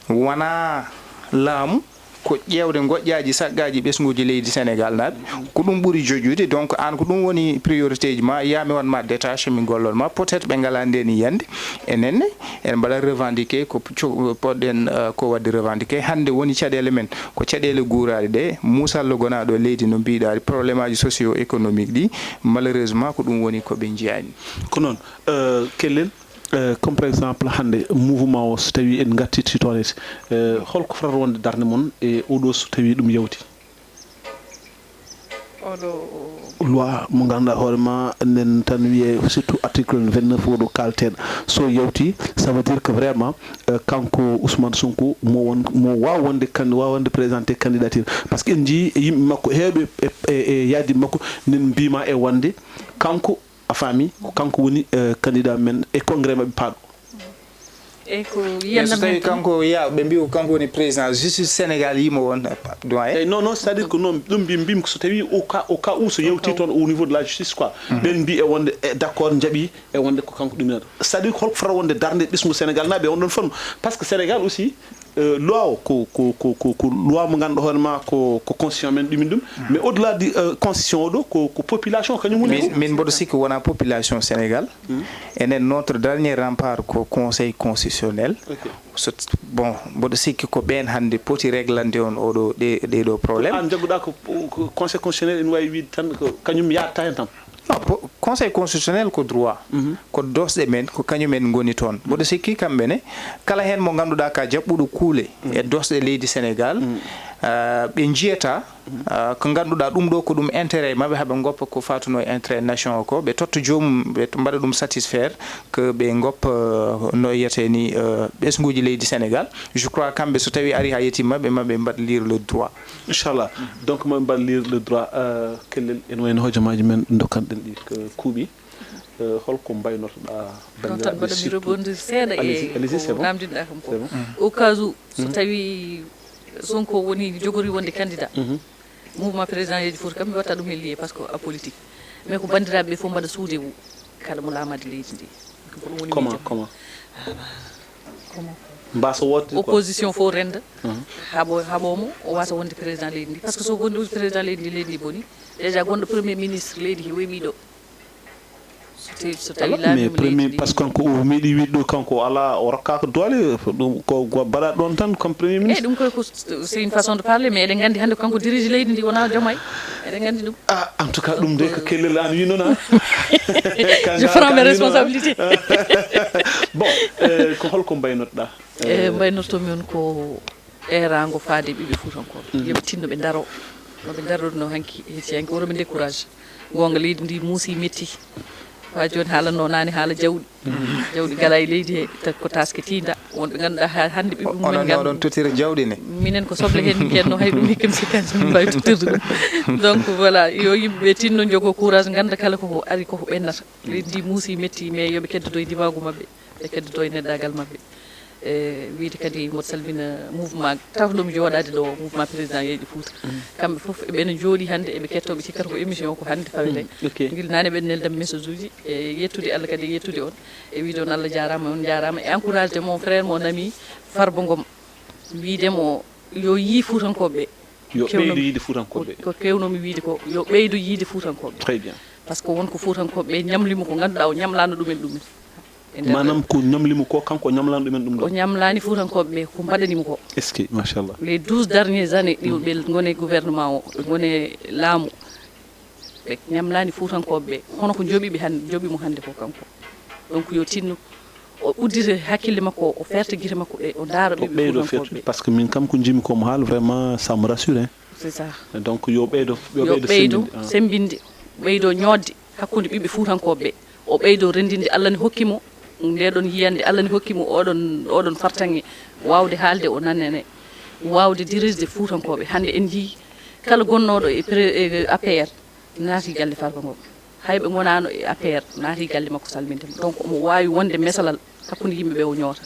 wona laamu, ko ƴeewde ngoƴƴaaji saqqaaji ɓesnguuji leydi Sénégal naaɓe. Ko ɗum ɓuri joƴƴude. Donc aan ko ɗum woni priorité ji ma, yaa mi waɗ ma détaché, mi gollon ma. Peut-être ɓe ngalaa ndeen yiyannde. Enen ne en mbaɗat revendiqué ko poɗɗen euh, ko waɗde revendiqué. Hannde woni caɗeele men, ko caɗeele guuraaɗe ɗe, musallo gonaaɗo e leydi no mbiɗa, probléme aji socio économique ɗi, malheureusement ko ɗum woni ko ɓe njiyaani. Ko noon. Euh, Kellel, euh, comme par exemple hannde mouvement o so tawi en ngartitii toon, euh, holko fotata wonde darnde mon e oɗo so tawi ɗum yawti? Oɗo loi mo ngannduɗaa hoore ma enen tan wiyee surtout article vingt-neuf oɗo kaalten, so yawti ça veut dire que vraiment euh, kanko Ousmane Sonko mo won mo waawa wonde kandi waawa wonde présenté candidature, parce que en njii e yimɓe makko heewɓe e, e, e yaadi makko nen mbiima e wonde kanko a faami ko kanko woni euh, candidat men e congrès maɓɓe paaɗo. E ko yiyannam so tawi kanko ya ɓe mbi ko kanko woni président justice Sénégal yimo won doyen. Eyyi non non, c'est à dire que non, ɗum mbi mbimi ko so tawi au cas au cas où so yawti toon au niveau de la justice quoi, ɓen mbi e wonde e d'accord, jaaɓi e wonde ko kanko ɗumina ɗo, c'est à dire ko holko fota wonde darde ɓesngu Sénégal naaɓe on ɗon fannu? Parce que Sénégal aussi euh, loi o ko ko ko ko ko loi mo ganduɗa hoore ma ko ko constitution men ɗumin ɗum, mais au delà de euh, constitution o ɗo ko ko population kañum woni. Min mboɗo sikki wona population Sénégal. Enen notre dernier rempart ko conseil constitutionnel. So bon, mboɗo sikki ko ɓeen hannde poti réglande on oɗo ɗe ɗeɗo problème. An jagguɗa ko conseil constitutionnel ene wawi wiide tan ko kañum yatta hen tan? Non, conseil constitutionnel ko droit, ko dosɗe men, ko kañum en ngoni toon. Mboɗo sikki kamɓe ne kala heen mo ngannduɗa ka jaɓɓuɗo kuule e dosɗe leydi Sénégal, ɓe njiyata ko ngannduɗaa ɗum ɗo ko ɗum intérêt maɓɓe, haɓe ngoppa ko faatuno e intérêt nation o ko, ɓe totta joomum, ɓe mbaɗa ɗum satisfaire, que ɓe ngoppa no yiyetee ni ɓesnguuji leydi Sénégal. Je crois kamɓe so tawii arii haa yettii maɓɓe, maɓe mbaɗ lire le droit. Inchallah. Donc maɓe mbaɗ lire le droit. Kellel ene wayno hojomaaji men ɗi ndokkanɗen ɗi ko kuuɓi. Holko mbaynortoɗaa banndiraaɓe? Ɗon tan mbaɗa mi rebondir seeɗa e ko namdinɗaa kam ko, au cas où so tawii Sonko woni jogori wonde candidat, mouvement président yeeji foti kam mi watta ɗum e lié par ce que apolitique, mais ko banndiraaɓe ɓe fof mbaɗa suude kala mo laamade leydi ndi. Ko ɗum woni comment comment mbasa wodde opposition fof renda, haɓo haɓomo o wasa wonde président leydi ndi, par ce que so wonde président leydi ndi, leydi ndi boni. Déjà gonɗo premier ministre leydi he weɓi ɗo. Mais premier, parce que kanko o meeɗi wiide ɗo kanko o ala, o rokkaka doole, ɗum ko mbaɗa ɗon tan comme premier ministre. Eyyi ɗum koy ko c'est une façon de parler, mais eɗen gandi hande ko kanko dirige leydi ndi, wona Diomaye. Eɗen gandi ɗum. Ah, en tout cas ɗum de ko Kellel an wi noon. Je prends mes responsabilités. Bon, eh, ko holko mbaynotoɗaa? E mbaynortomi on ko eeraango faade e ɓiɓɓe fuutankooɓe, yo ɓe tinno ɓe ndaro no ɓe ndarorno hanki hecci hanki woto ɓe décourage. Goonga, leydi ndi muusi metti. Fa jooni haalanno naane haala jawɗi, jawɗi gala e leydi he, ta- ko taske tiinda. Wonɓe ngannduɗaa ha hannde ɓiɓɓe mumen Onon ne oɗon totira jawɗi ne? Minen ko soble heen min ngenno, hay ɗum hikka mi sikkaani so min mbaawi tottirde ɗum. Donc voilà, yo yimɓe ɓe tinno, njogo courage, ngannda kala koko ari koko ɓennata. Leydi ndi muusi metti, mais yo ɓe keddodo e ndimaagu maɓɓe, ɓe keddodo e neɗɗaagal maɓɓe. E wiyde kadi mboɗo salmina mouvement tawtoɗo mi jooɗaade ɗo, mouvement président yeeƴe Fouta. Kamɓe fof eɓe no njooɗi hannde, eɓe kettoo, ɓe cikkata ko émission ko hannde fawetee. Ok. Ngila naane ɓe neldam message uji, e yettude Allah kadi, e yettude on, e wiyde on Allah jaaraama, on jaaraama, e encouragé mon frère, mon ami Farba Ngom, wiyde mo yo yii Fuutankooɓe ɓe. Yo Kewno- ɓeydu yiide Fuutankooɓe. Ko kewnomi wiyde ko yo ɓeydu yiide Fuutankooɓe ɓe. Très bien. Parce que won ko Fuutankooɓe ɓe ñamli mo ko ngannduɗaa o ñamlaano ɗumen ɗumen. E nder- Maanaam ko ñamli mo ko, kanko o ñamlaano ɗumen ɗum O ɗo. Ñamlaani Fuutankooɓe ɓe ko mbaɗani mo ko. Est-ce que, machallah. Les douze dernières années ɗi ɓe ngoni e gouvernement o, ɓe ngoni e laamu, ɓe ñamlaani Fuutankooɓe ɓe. Hono ko njoɓi ɓe hannde, njoɓi mo hannde ko kanko. Donc yo tinno, o uddita hakkille makko, o ferta gite makko, e o ndaara O ɓiɓɓe ɓeydo Fuutankooɓe fertude, ɓe. Parce que min kam ko njimi ko mo haal, vraiment, ça me rassure, hein. C'est ça. Donc yo ɓeydo, yo Yo ɓeydo ɓeydo sembinde, ah. Sembinde, ɓeydo ñoodde hakkunde ɓiɓɓe Fuutankooɓe ɓe. O ɓeydo renndinde, Allah ne hokki mo nde ɗon yiyannde, Allah ne hokki mo oɗon, oɗon fartaŋŋe, waawde haalde o nanane, waawde dirijde Fuutankooɓe. Hannde en njii kala gonnooɗo e pre- e A P R naati galle Farba Ngom. Hay ɓe ngonaano e A P R naati galle makko salminde mo. Donc omo waawi wonde mesalal hakkunde yimɓe ɓe o ñoota.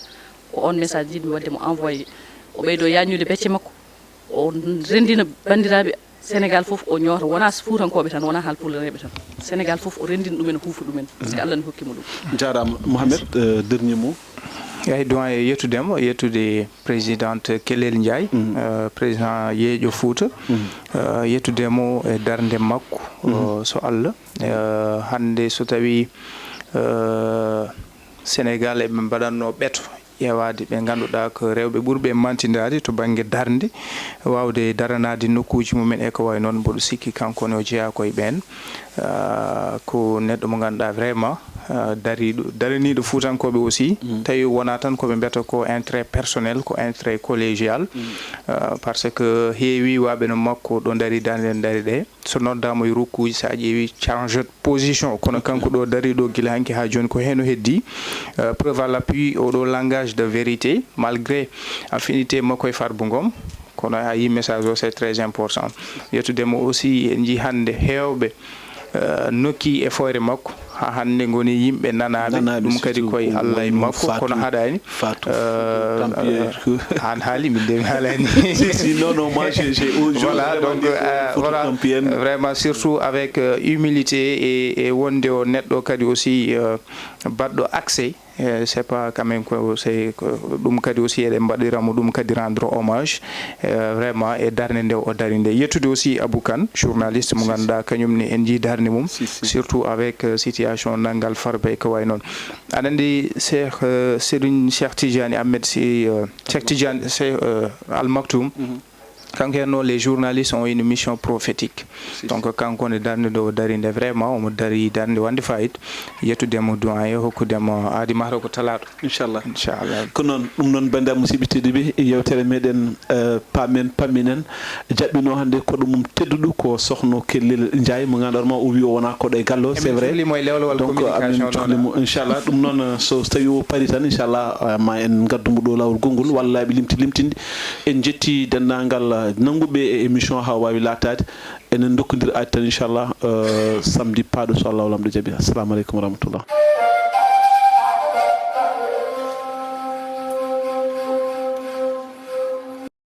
Ko on message jiɗmi waɗde mo envoyé. O ɓeydo yaññude becce makko, o renndina banndiraaɓe Sénégal fof, o ñoota, wonaa Fuutankooɓe tan, wonaa Haalpulareeɓe tan. Sénégal fof o renndina ɗumen, o huufa ɗumen, parce que Allah ne hokki mo ɗum. Jaaraama. Mohamed, euh, dernier mot. Eyi, doyen, yettude mo, yettude présidente Kelel Ndiaye, euh, président Yeeƴo Fouta, euh, yettude mo e darnde makko, euh, so Allah. Euh, hannde so tawi, euh, Sénégal eɓe mbaɗatno ɓeto ƴeewaade ɓe ngannduɗaa ko rewɓe ɓurɓe mantindaade to bannge darnde, waawde daranaade nokkuuji mumen e ko wayi noon, mboɗo sikki kanko ne o jeyaa ko e ɓeen. Ah, ko neɗɗo mo ngannduɗaa vraiment, ah, dariiɗo, daraniiɗo Fuutankooɓe aussi, tawi wonaa tan ko ɓe mbiyata ko intérêt personnel, ko intérêt collégial. Ah, parce que heewi waaɓe no makko ɗo ndarii darnde ndari ɗe, so noddaama e rokkuuji, so a ƴeewi chargé position, kono kanko ɗo dariiɗo gila hanki haa jooni ko heen o heddii. Euh, preuve à l'appui, oɗo langage de vérité, malgré affinité makko e Farba Ngom, kono a yii message o, c'est très important. Yettude mo aussi, en njii hannde heewɓe, euh, nokki e fooyre makko, haa hannde ngoni yimɓe nanaaɓe. Nanaaɓe, ɗum kadi surtout koye ko Allah e wayi no makko, Fatou, kono haɗaani. Fatou, euh, Tampier, euh, an haali, min de mi haalani. Si, si, non, non, moi, j'ai, j'ai, oh, je Voilà, vraiment donc, dire, euh, euh, Fatou voilà, Tampier. Vraiment, surtout avec, euh, humilité et, et wonde o neɗɗo kadi aussi, euh, baɗɗo accès. Eh, c'est pas quand même ko c'est ko ɗum kadi aussi eɗen mbaɗira mo ɗum kadi rendre hommage, eh, vraiment e darnde nde o dari nde. Yettude aussi Abou Kane, journaliste mo ngannduɗaa kañum ne en njii darnde mum, Si, si. Surtout avec, euh, situation nanngal Farba e ko wayi noon. Aɗa anndi Cheikh, euh, Serigne Cheikh Tidiane Ahmed si, euh, Cheikh Tidiane, c'est, euh, Al Maktoum. Kanko henno, les journalistes ont une mission prophétique. Donc kanko ne darnde ɗo o dari nde, vraiment omo dari darnde wonde fayida. Yettude mo doyen, hokkude mo aadi mahra ko talaaɗo. Inchallah. Inchallah. Ko noon, ɗum noon, banndiraaɓe musidɓe tedduɓe, yewtere meɗen, euh, paamen pamminen jaɓɓino hannde koɗo mum tedduɗo ko sohno Kellel Ndiaye, mo ngannduɗaa ma o wi o wonaa koɗo e galle o, c'est vrai. Cuhlimo e lewlewal Donc amin communication cuhlimo, inchallah. Ɗum noon, euh, so tawi o parii tan, inchallah, euh, ma en ngaddu mo ɗo laawol gonngol walla laabi limti limtinde. En njetti denndaangal, euh, nannguɓe e émission haa waawi laataade. Enen ndokkondir aadi tan, inchallah. Euh, samedi paaɗo, so Allah o Laamɗo jaɓi. Assalamu aleykum wa rahmatullah.